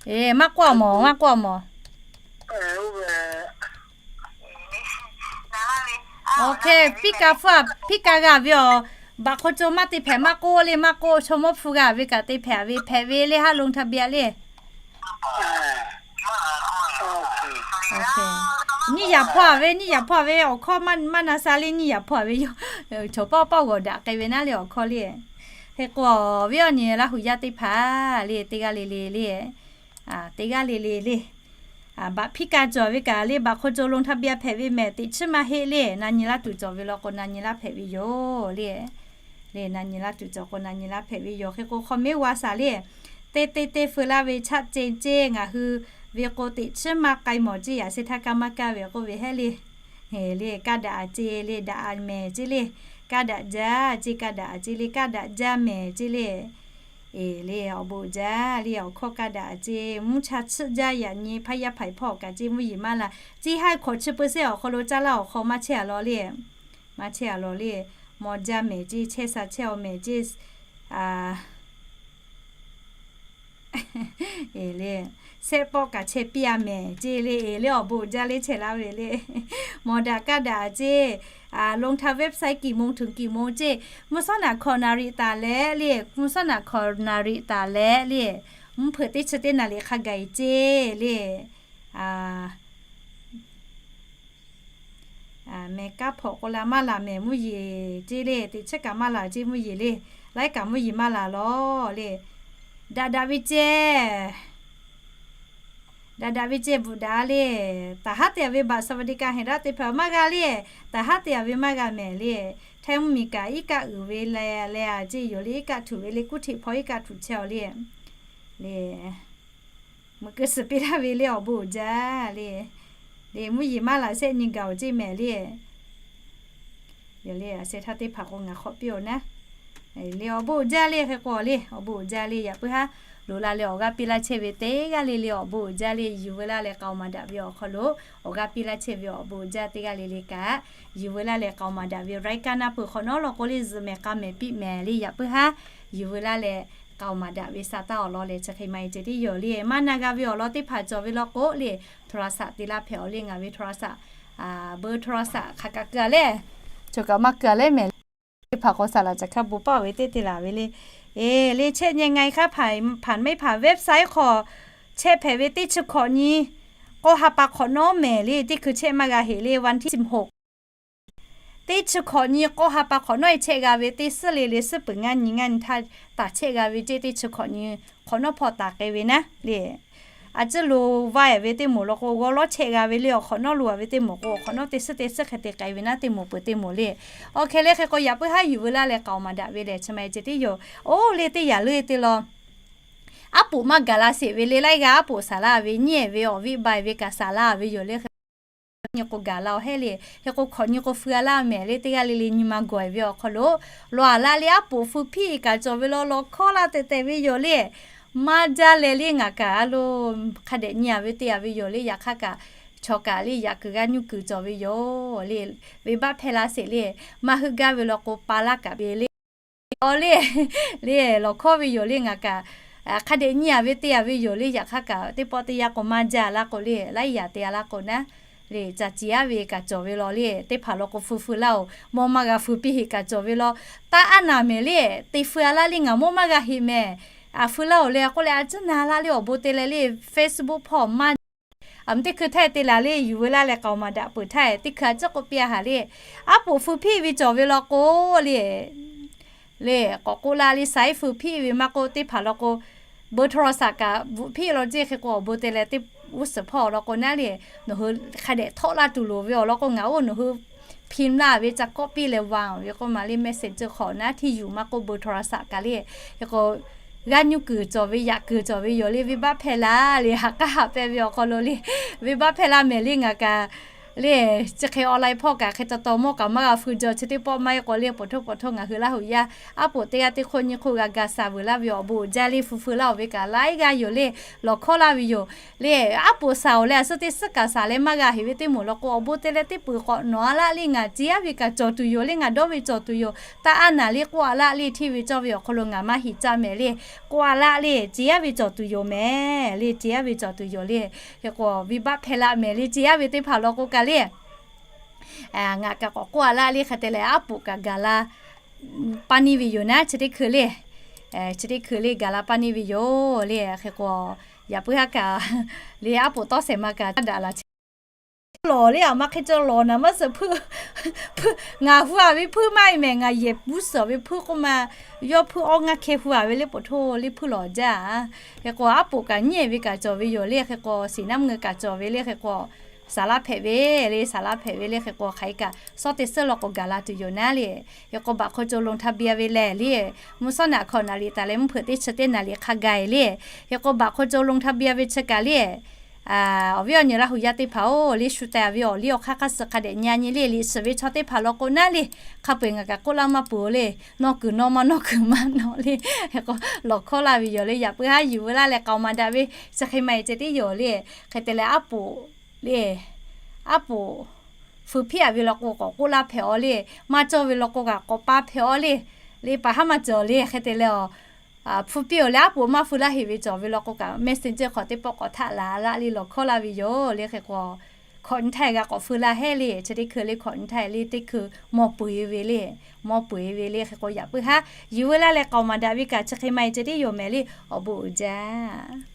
Eˬ, maˇ k'oˆ a mawˬ, maˇ k'oˆ a mawˬ. Awˬ hk'e, พิการ hpfuhˇ, พิการ g'a ve awˬ, บัตรคนจน maˇ te hpehꞈ maˇ k'oˆ le, maˇ k'oˆ, chaw mawˇ hpu g'a ve kaꞈ te hpehꞈ ve, hpehꞈ ve le, haˉ ลงทะเบียน le. Nyiˇ yaꞈ hpawˇ a ve, nyiˇ yaꞈ hpawˇ a ve awˬ hkawˇ maˇ na sha le, nyiˇ yaꞈ hpawˇ a ve yoˬ. Chaw pawˆ pawˆ g'awˬ daꞈ k'ai ve naˉ le awˬ hkawˇ le. Hk'e k'o, awˬ viˉ awˬ nyi Laˇ huˍ yaˇ teˇ hpaˍ le, teˇ g'aˇ le le le, teˇ g'aˇ le le le, บัตรพิการ cawˬ ve kaꞈ le, บัตรคนจน ลงทะเบียน hpehꞈ ve mehˍ, teꞈ chiˉ maˇ heˆ le. Na nyi laˇ tuˬ cawˬ ve law k'o na nyi laˇ hpehꞈ ve yoˬ le. Le na nyi laˇ tuˬ cawˬ k'o na nyi laˇ hpehꞈ ve yoˬ. Hk'e k'o hk'aw mehˉ g'a shaˍ le. Teˇ teˇ teˇ feu laˇ ve chaˆ ce ceˇ ngaˬ hui ve k'o, teꞈ chiˉ maˇ k'ai mawˬ ceˇ, yaꞈ sheh htaˇ kaˇ maˇ kaˇ ve k'oˆ ve hehˉ le. Le kaˇ daꞈ a ceˇ le, daꞈ a mehˍ ceˇ le. Kaˇ daꞈ jaˇ ceˇ, kaˇ daꞈ a ceˇ le, kaˇ daꞈ jaˇ mehˍ ceˇ le. Eˬ le, awˬ bon jaˇ le, awˬ hkawˇ kaˇ daꞈ a ceˇ, mvuhˇ cha chiˆ jaˇ yaꞈ nyi hpaˇ yaˇ hpaˍ hpawˇ kaꞈ ceˇ, mvuhˇ yeˬ maˇ la ceˇ, haˉ hkawꞈ chi เปอร์เซ็นต์ awˬ hk'aw lo caˇ laˇ awˬ hk'aw maˇ chehˇ a law le. Maˇ chehˇ a law le. Mawˬ jaˇ mehˍ ceˇ, chehˇ sha chehˇ awˬ mehˍ ceˇ. Eˬ le, shehˆ pawˆ kaꞈ chehˇ piˇ a mehˍ ceˇ le. Eˬ le, awˬ bon jaˇ le, chehˇ laˇ ve le. Mawˬ daꞈ kaˇ daꞈ a ceˇ. ลงทาง website กี่โมงถึงกี่โมง ceˇ. Mvuhˇ shawˉ naꞈ hkawꞈ naˍ riˍ taˍ leh le, mvuhˇ shawˉ naꞈ hkawꞈ naˍ riˍ taˍ leh le, mvuhˇ hpeuꞈ teˇ chi teˇ naˍ riˍ hk'a gaˬ ceˇ le. Mehˍ kaˇ hpawꞈ k'o la maˇ laˬ mehˍ mvuhˇ yeˬ ceˇ le, teꞈ chiˉ kaꞈ maˇ laˬ ceˇ mvuhˇ yeˬ le, laiˉ kaꞈ mvuhˇ yeˬ maˇ laˬ law le. Daꞈ daꞈ ve ceh, daꞈ daꞈ ve ceh bvuhꞈ daꞈ le. Taˍ haˉ te a ve บัตรสวัสดิการแห่งรัฐ te hpehꞈ maˇ g'a le. Taˍ haˉ te a ve maˇ g'a mehˍ le. Htaiˇ mvuhˇ miˬ kaꞈ iˉ kaˆ uiˍ ve le, le a ceˇ yoˬ le, iˉ kaˆ htuꞈ ve le, kuˇ hteꞈ hpaw iˉ kaˆ htuꞈ chehˇ a le. Le, meuꞈ keu suhˍ piˇ laˇ ve le, awˬ bon uiˍ jaˇ le. Le mvuhˇ yeˬ maˇ laˬ shehˆ nyi gaˬ awˬ ceˇ mehˍ le. Yoˬ le, a sheh htaˇ teˇ hpaˍ k'o ngaˬ hk'awꞈ piˇ awˬ naˉ. Le awˬ bon uiˍ jaˇ le, hk'e k'o le, awˬ bon uiˍ jaˇ le. Yaꞈ puiˉ haˉ loꞈ la leh awˬ g'aˇ piˇ laˇ chehˇ ve teˇ g'aˇ le le awˬ bon uiˍ jaˇ le. Yuˬ veu laˇ leh k'aoˍ maˍ daꞈ ve awˬ hk'aw lo awˬ g'aˇ piˇ laˇ chehˇ ve awˬ bon uiˍ jaˇ teˇ g'aˇ le le kaꞈ, yuˬ veu laˇ leh k'aoˍ maˍ daꞈ ve รายการ na peuˬ hk'awꞈ nawˉ law k'o le, zuhꞈ mehˍ k'a mehˍ piˇ mehˍ le. Yaꞈ puiˉ haˉ yuˬ veu laˇ leh k'aoˍ maˍ daꞈ ve sa taˇ awˬ lawn leh chi hk'e maˇ e ceh tiˉ yoˬ le. Maˇ na g'a ve awˬ lawn teˇ hpaˍ cawˬ ve law k'o le, โทรศัพท์ te laˇ hpehꞈ awˬ le. Ngaˬ ve โทรศัพท์, เบอร์โทรศัพท์ hk'aˬ kaꞈ keu a le, choˬ kaꞈ maˇ keu a le mehˍ le. Teˇ hpaˍ k'o saˍ laꞈ caˬ hkaˇ bon paˇ ve teˇ te laˬ ve le. Eˬ le, chehˆ nyeh nga e hk'aˇ hpaˍ mehˆ hpaˍ website hk'aw chehˇ hpehꞈ ve teˇ chi hkawꞈ nyi k'awˇ ha pa hk'awꞈ nawˉ mehˍ le. Teˇ hkui chehˇ maˇ g'a heꞈ le, วันที่สิบหก teˇ chi hkawꞈ nyi k'awˇ ha pa hk'awꞈ nawˉ e chehˇ g'a ve teˇ suhˉ le le, suhˉ peuˬ ngaˇ nyi ngaˇ nyi htaˇ taˍ chehˇ g'a ve ceˇ. Teˇ chi hkawꞈ nyi hk'awꞈ nawˉ hpawˇ taˍ k'ai ve naˉ le. a ciˉ lo vaˇ ve teˇ moˍ law k'o, g'awˇ lawˉ chehˇ g'a ve le. Awˬ hk'awꞈ nawˉ lo a ve teˇ moˍ k'o, awˬ hk'awꞈ nawˉ teˇ suhˉ teˇ suhˉ hk'e te k'ai ve naˉ, teˇ moˍ peuˬ teˇ moˍ le. Awˬ hk'e le hk'e k'o, yaꞈ puiˉ haˉ yuˬ veu laˇ leh k'aoˍ maˍ daꞈ ve lehˬ, chi ma e ceh tiˉ yoˬ. Oˇ le teˇ yanˇ leuˇ te law, aˉ poꞈ maˇ gaˬ la sheˍ ve le. Laiˉ g'aˇ aˉ poꞈ saˍ laˇ ve, nyi ve awˬ viˉ bai ve kaꞈ saˍ laˇ ve yoˬ le. Hk'e nyi k'o gaˬ la awˬ hehˉ le. Hk'e k'o hkawꞈ nyi k'o feu a laˇ mehˍ le. Teˇ g'aˇ le le nyi ma gawˬ e ve awˬ hk'aw lo, lawˬ a laˇ le, aˉ poꞈ feu hpiˇ kaꞈ cawˬ ve law, lawˬ hkawˇ laˇ tehꞈ tehꞈ ve yoˬ le. Maˇ jaˇ leh le ngaˬ kaꞈ a lo hk'a dehꞈ nyi a ve te a ve yoˬ le. Yaꞈ hk'aˇ kaꞈ, chaw kaꞈ le yaꞈ kuiˬ g'aˇ nyuˇ kuiˬ cawˬ ve yoˬ le. Venˇbaˆ hpehˇ laˇ sheˍ le. Maˇ heuˆ gaˇ ve law k'o pa laˇ kaꞈ ve le. Awˬ le, le lawˬ hkawˇ ve yoˬ le. Ngaˬ kaꞈ hk'a dehꞈ nyi a ve te a ve yoˬ le. Yaꞈ hk'aˇ kaꞈ teˇ pawˆ teˇ yanˇ k'o maˇ jaˇ laˇ k'o le, laiˉ yaꞈ te a laˇ k'o naˉ le, ca ciˍ aˉ ve kaꞈ cawˬ ve law le. Teˇ hpaˍ law k'o feu feu laˇ oˬ, mawˇ maˇ g'a feu piˇ heˆ kaꞈ cawˬ ve law. Taˇ aˉ naˍ mehˍ le, te feu a laˇ le ngaˬ mawˇ maˇ g'a heˆ mehˍ. A feu laˇ oˬ le, a k'oˆ leh a ciˉ na laˇ le awˬ bon te leh le Facebook hpawˇ maˇ a mvuhˇ teˇ hkui htaˇ te laˬ le, yuˬ veu laˇ leh k'aoˍ maˍ daꞈ peuˬ htaˇ teˇ hkui a ciˉ k'oˆ piˇ a haˍ le. Aˉ poꞈ feu hpiˇ ve cawˬ ve law k'o le, le k'awꞈ k'oˆ laˇ le, saiˉ feu hpiˇ ve maˇ k'oˆ teˇ hpaˍ law k'o, เบอร์โทรศัพท์ kaꞈ bvuhꞈ hpiˇ law ceˇ. Hk'e k'o awˬ bon te leh teˇ g'uˇ suhˍ hpawˇ law k'o naˉ le, nawˬ hui hk'a dehꞈ htawˆ laˇ tuˬ loˍ ve awˬ lawn k'o, ngaˬ oˇ nawˬ hui พิมพ์ laˇ ve ca kawˆ piˇ leh vaˬ ve k'oˆ ma le, messenger hk'awꞈ naˉ ที่อยู่ maˇ k'oˆ เบอร์โทรศัพท์ kaꞈ le. Hk'e k'o g'aˇ nyuˇ kuiˬ cawˬ ve, yaꞈ kuiˬ cawˬ ve yoˬ le. Venˇbaˆ hpehˇ laˇ le, haꞈ k'aˉ haꞈ pehˇ ve awˬ hk'aw lo le, venˇbaˆ hpehˇ laˇ mehˍ le ngaˬ kaꞈ le. Chi hk'e online hpawˇ kaꞈ hk'e taw taw mawˇ kaꞈ maˇ g'a feu jaw, chi teˇ pawˆ maˇ heˆ k'o le, ปวดท้อง ปวดท้อง ngaˬ hui Laˇ huˍ yaˇ aˉ poꞈ teˇ g'aˇ teˇ hk'oˆ nyi hk'oˆ g'a ga saˍ vuiˬ laˇ ve awˬ bon uiˍ jaˇ le. Feu feu laˇ oˬ ve kaꞈ laiˉ g'aˇ yoˬ le. Lawˬ hkawˇ laˇ ve yoˬ le. Aˉ poꞈ saˍ oˬ leh a suhˉ teˇ suhˉ kaꞈ saˍ leh maˇ g'a heˆ ve teˇ moˍ law k'o, awˬ bon te leh teˇ peuˬ k'awꞈ nawˬ a laˇ le. Ngaˬ ciˍ aˉ ve kaꞈ cawˬ tuˬ yoˬ le. Ngaˬ dawˇ ve cawˬ tuˬ yoˬ. Taˇ aˉ naˍ le k'oˆ a laˇ le, hteˇ ve cawˇ ve awˬ hk'aw lo ngaˬ maˇ heˆ caˇ mehˍ le. K'oˆ a laˇ le, ciˍ aˉ ve cawˬ tuˬ yoˬ mehˍ le. Ciˍ aˉ ve cawˬ tuˬ yoˬ le. Hk'e k'o venˇbaˆ hpehˇ laˇ mehˍ le. Ciˍ aˉ ve teˇ hpaˍ law k'o kaꞈ le, ngaˬ kaꞈ k'awꞈ k'oˆ a laˇ le. Hk'e te leh aˉ poꞈ kaꞈ gaˬ la paˇ neˇ ve yoˬ naˉ, chi teˇ hkui le, chi teˇ hkui le gaˬ la paˇ neˇ ve yoˬ le. Hk'e k'o yaꞈ puiˉ haˉ kaꞈ le aˉ poꞈ tawˇ shehˍ ma kaꞈ caˇ daꞈ la chi lawˬ le. A ma hk'e ca lawˬ naˍ maˇ suhˍ hpuiˇ, ngaˬ hu a ve hpuiˇ maˇ heˆ mehˍ. Ngaˬ yehˬ puiˉ suhˍ ve hpuiˇ k'oˆ ma, yawˇ hpuiˇ awˇ ngaˇ hkeh hu a ve le. ปวดท้อง le hpuiˇ lawˬ jaˇ. Hk'e k'o aˉ poꞈ kaꞈ nyi ve kaꞈ cawˬ ve yoˬ le. Hk'e k'o siˍ naˉ mvuhˇ kaꞈ cawˬ ve le. Hk'e k'o saˍ laˇ hpehꞈ ve le, saˍ laˇ hpehꞈ ve le. Hk'e k'o hk'aˬ hk'e kaꞈ suhˉ teˇ suhˉ law k'o gaˬ la tuˬ yoˬ naˉ le. Hk'e k'o บัตรคนจน ลงทะเบียน ve lehˬ le, mvuhˇ shawˉ naꞈ hkawꞈ naˍ riˍ taˍ leh mvuhˇ hpeuꞈ teˇ chi teˇ naˍ riˍ hk'a gaˬ e le. Hk'e k'o บัตรคนจน ลงทะเบียน ve chi kaꞈ le, awˬ viˉ awˬ nyi Laˇ huˍ yaˇ teˇ hpaˍ oˬ le, shu teh a ve awˬ liˇ awˬ hk'aˇ hk'aˇ suh hk'a dehꞈ nyi a nyi le. Liꞈ shiˍ ve chaw teˇ hpaˍ law k'o naˉ le, hk'a peu-eˬ ngaˬ kaꞈ k'oˆ laˇ maˇ peuˬ le. Nawˇ kuiˬ nawˇ maˇ nawˇ kuiˬ maˇ nawˇ le. Hk'e k'o lawˬ hkawˇ laˇ ve yoˬ le. Yaꞈ puiˉ haˉ yuˬ veu laˇ leh k'aoˍ maˍ daꞈ ve chi hk'e ma e ceh tiˉ yoˬ le. Hk'e te leh aˉ poꞈ le, aˉ poꞈ feu hpiˇ a ve law k'o k'awꞈ k'oˆ laˇ hpehꞈ aw le. Maˇ cawˇ ve law k'o kaꞈ k'awꞈ pa hpehꞈ aw le. Le paˍ haˉ maˇ cawˬ le. Hk'e te leh a, hpu piˇ oˬ leh aˉ poꞈ maˇ feu laˇ heˆ ve cawˬ ve law k'o kaꞈ messenger hk'awꞈ teˇ pawˆ k'awꞈ htaꞈ laˬ laˇ le, lawˬ hkawˇ laˇ ve yoˬ le. Hk'e k'o hkawꞈ nyi htaˇ g'a k'awꞈ feu laˇ hehˉ le. Chi teˇ hkui le hkawꞈ nyi htaˇ le teˇ hkui mawˇ peu-eˬ ve le, mawˇ peu-eˬ ve le. Hk'e k'o yaꞈ puiˉ haˉ yuˬ veu laˇ leh k'aoˍ maˍ daꞈ ve kaꞈ chi hk'e ma e ceh tiˉ yoˬ mehˍ le. Awˬ bon uiˍ jaˇ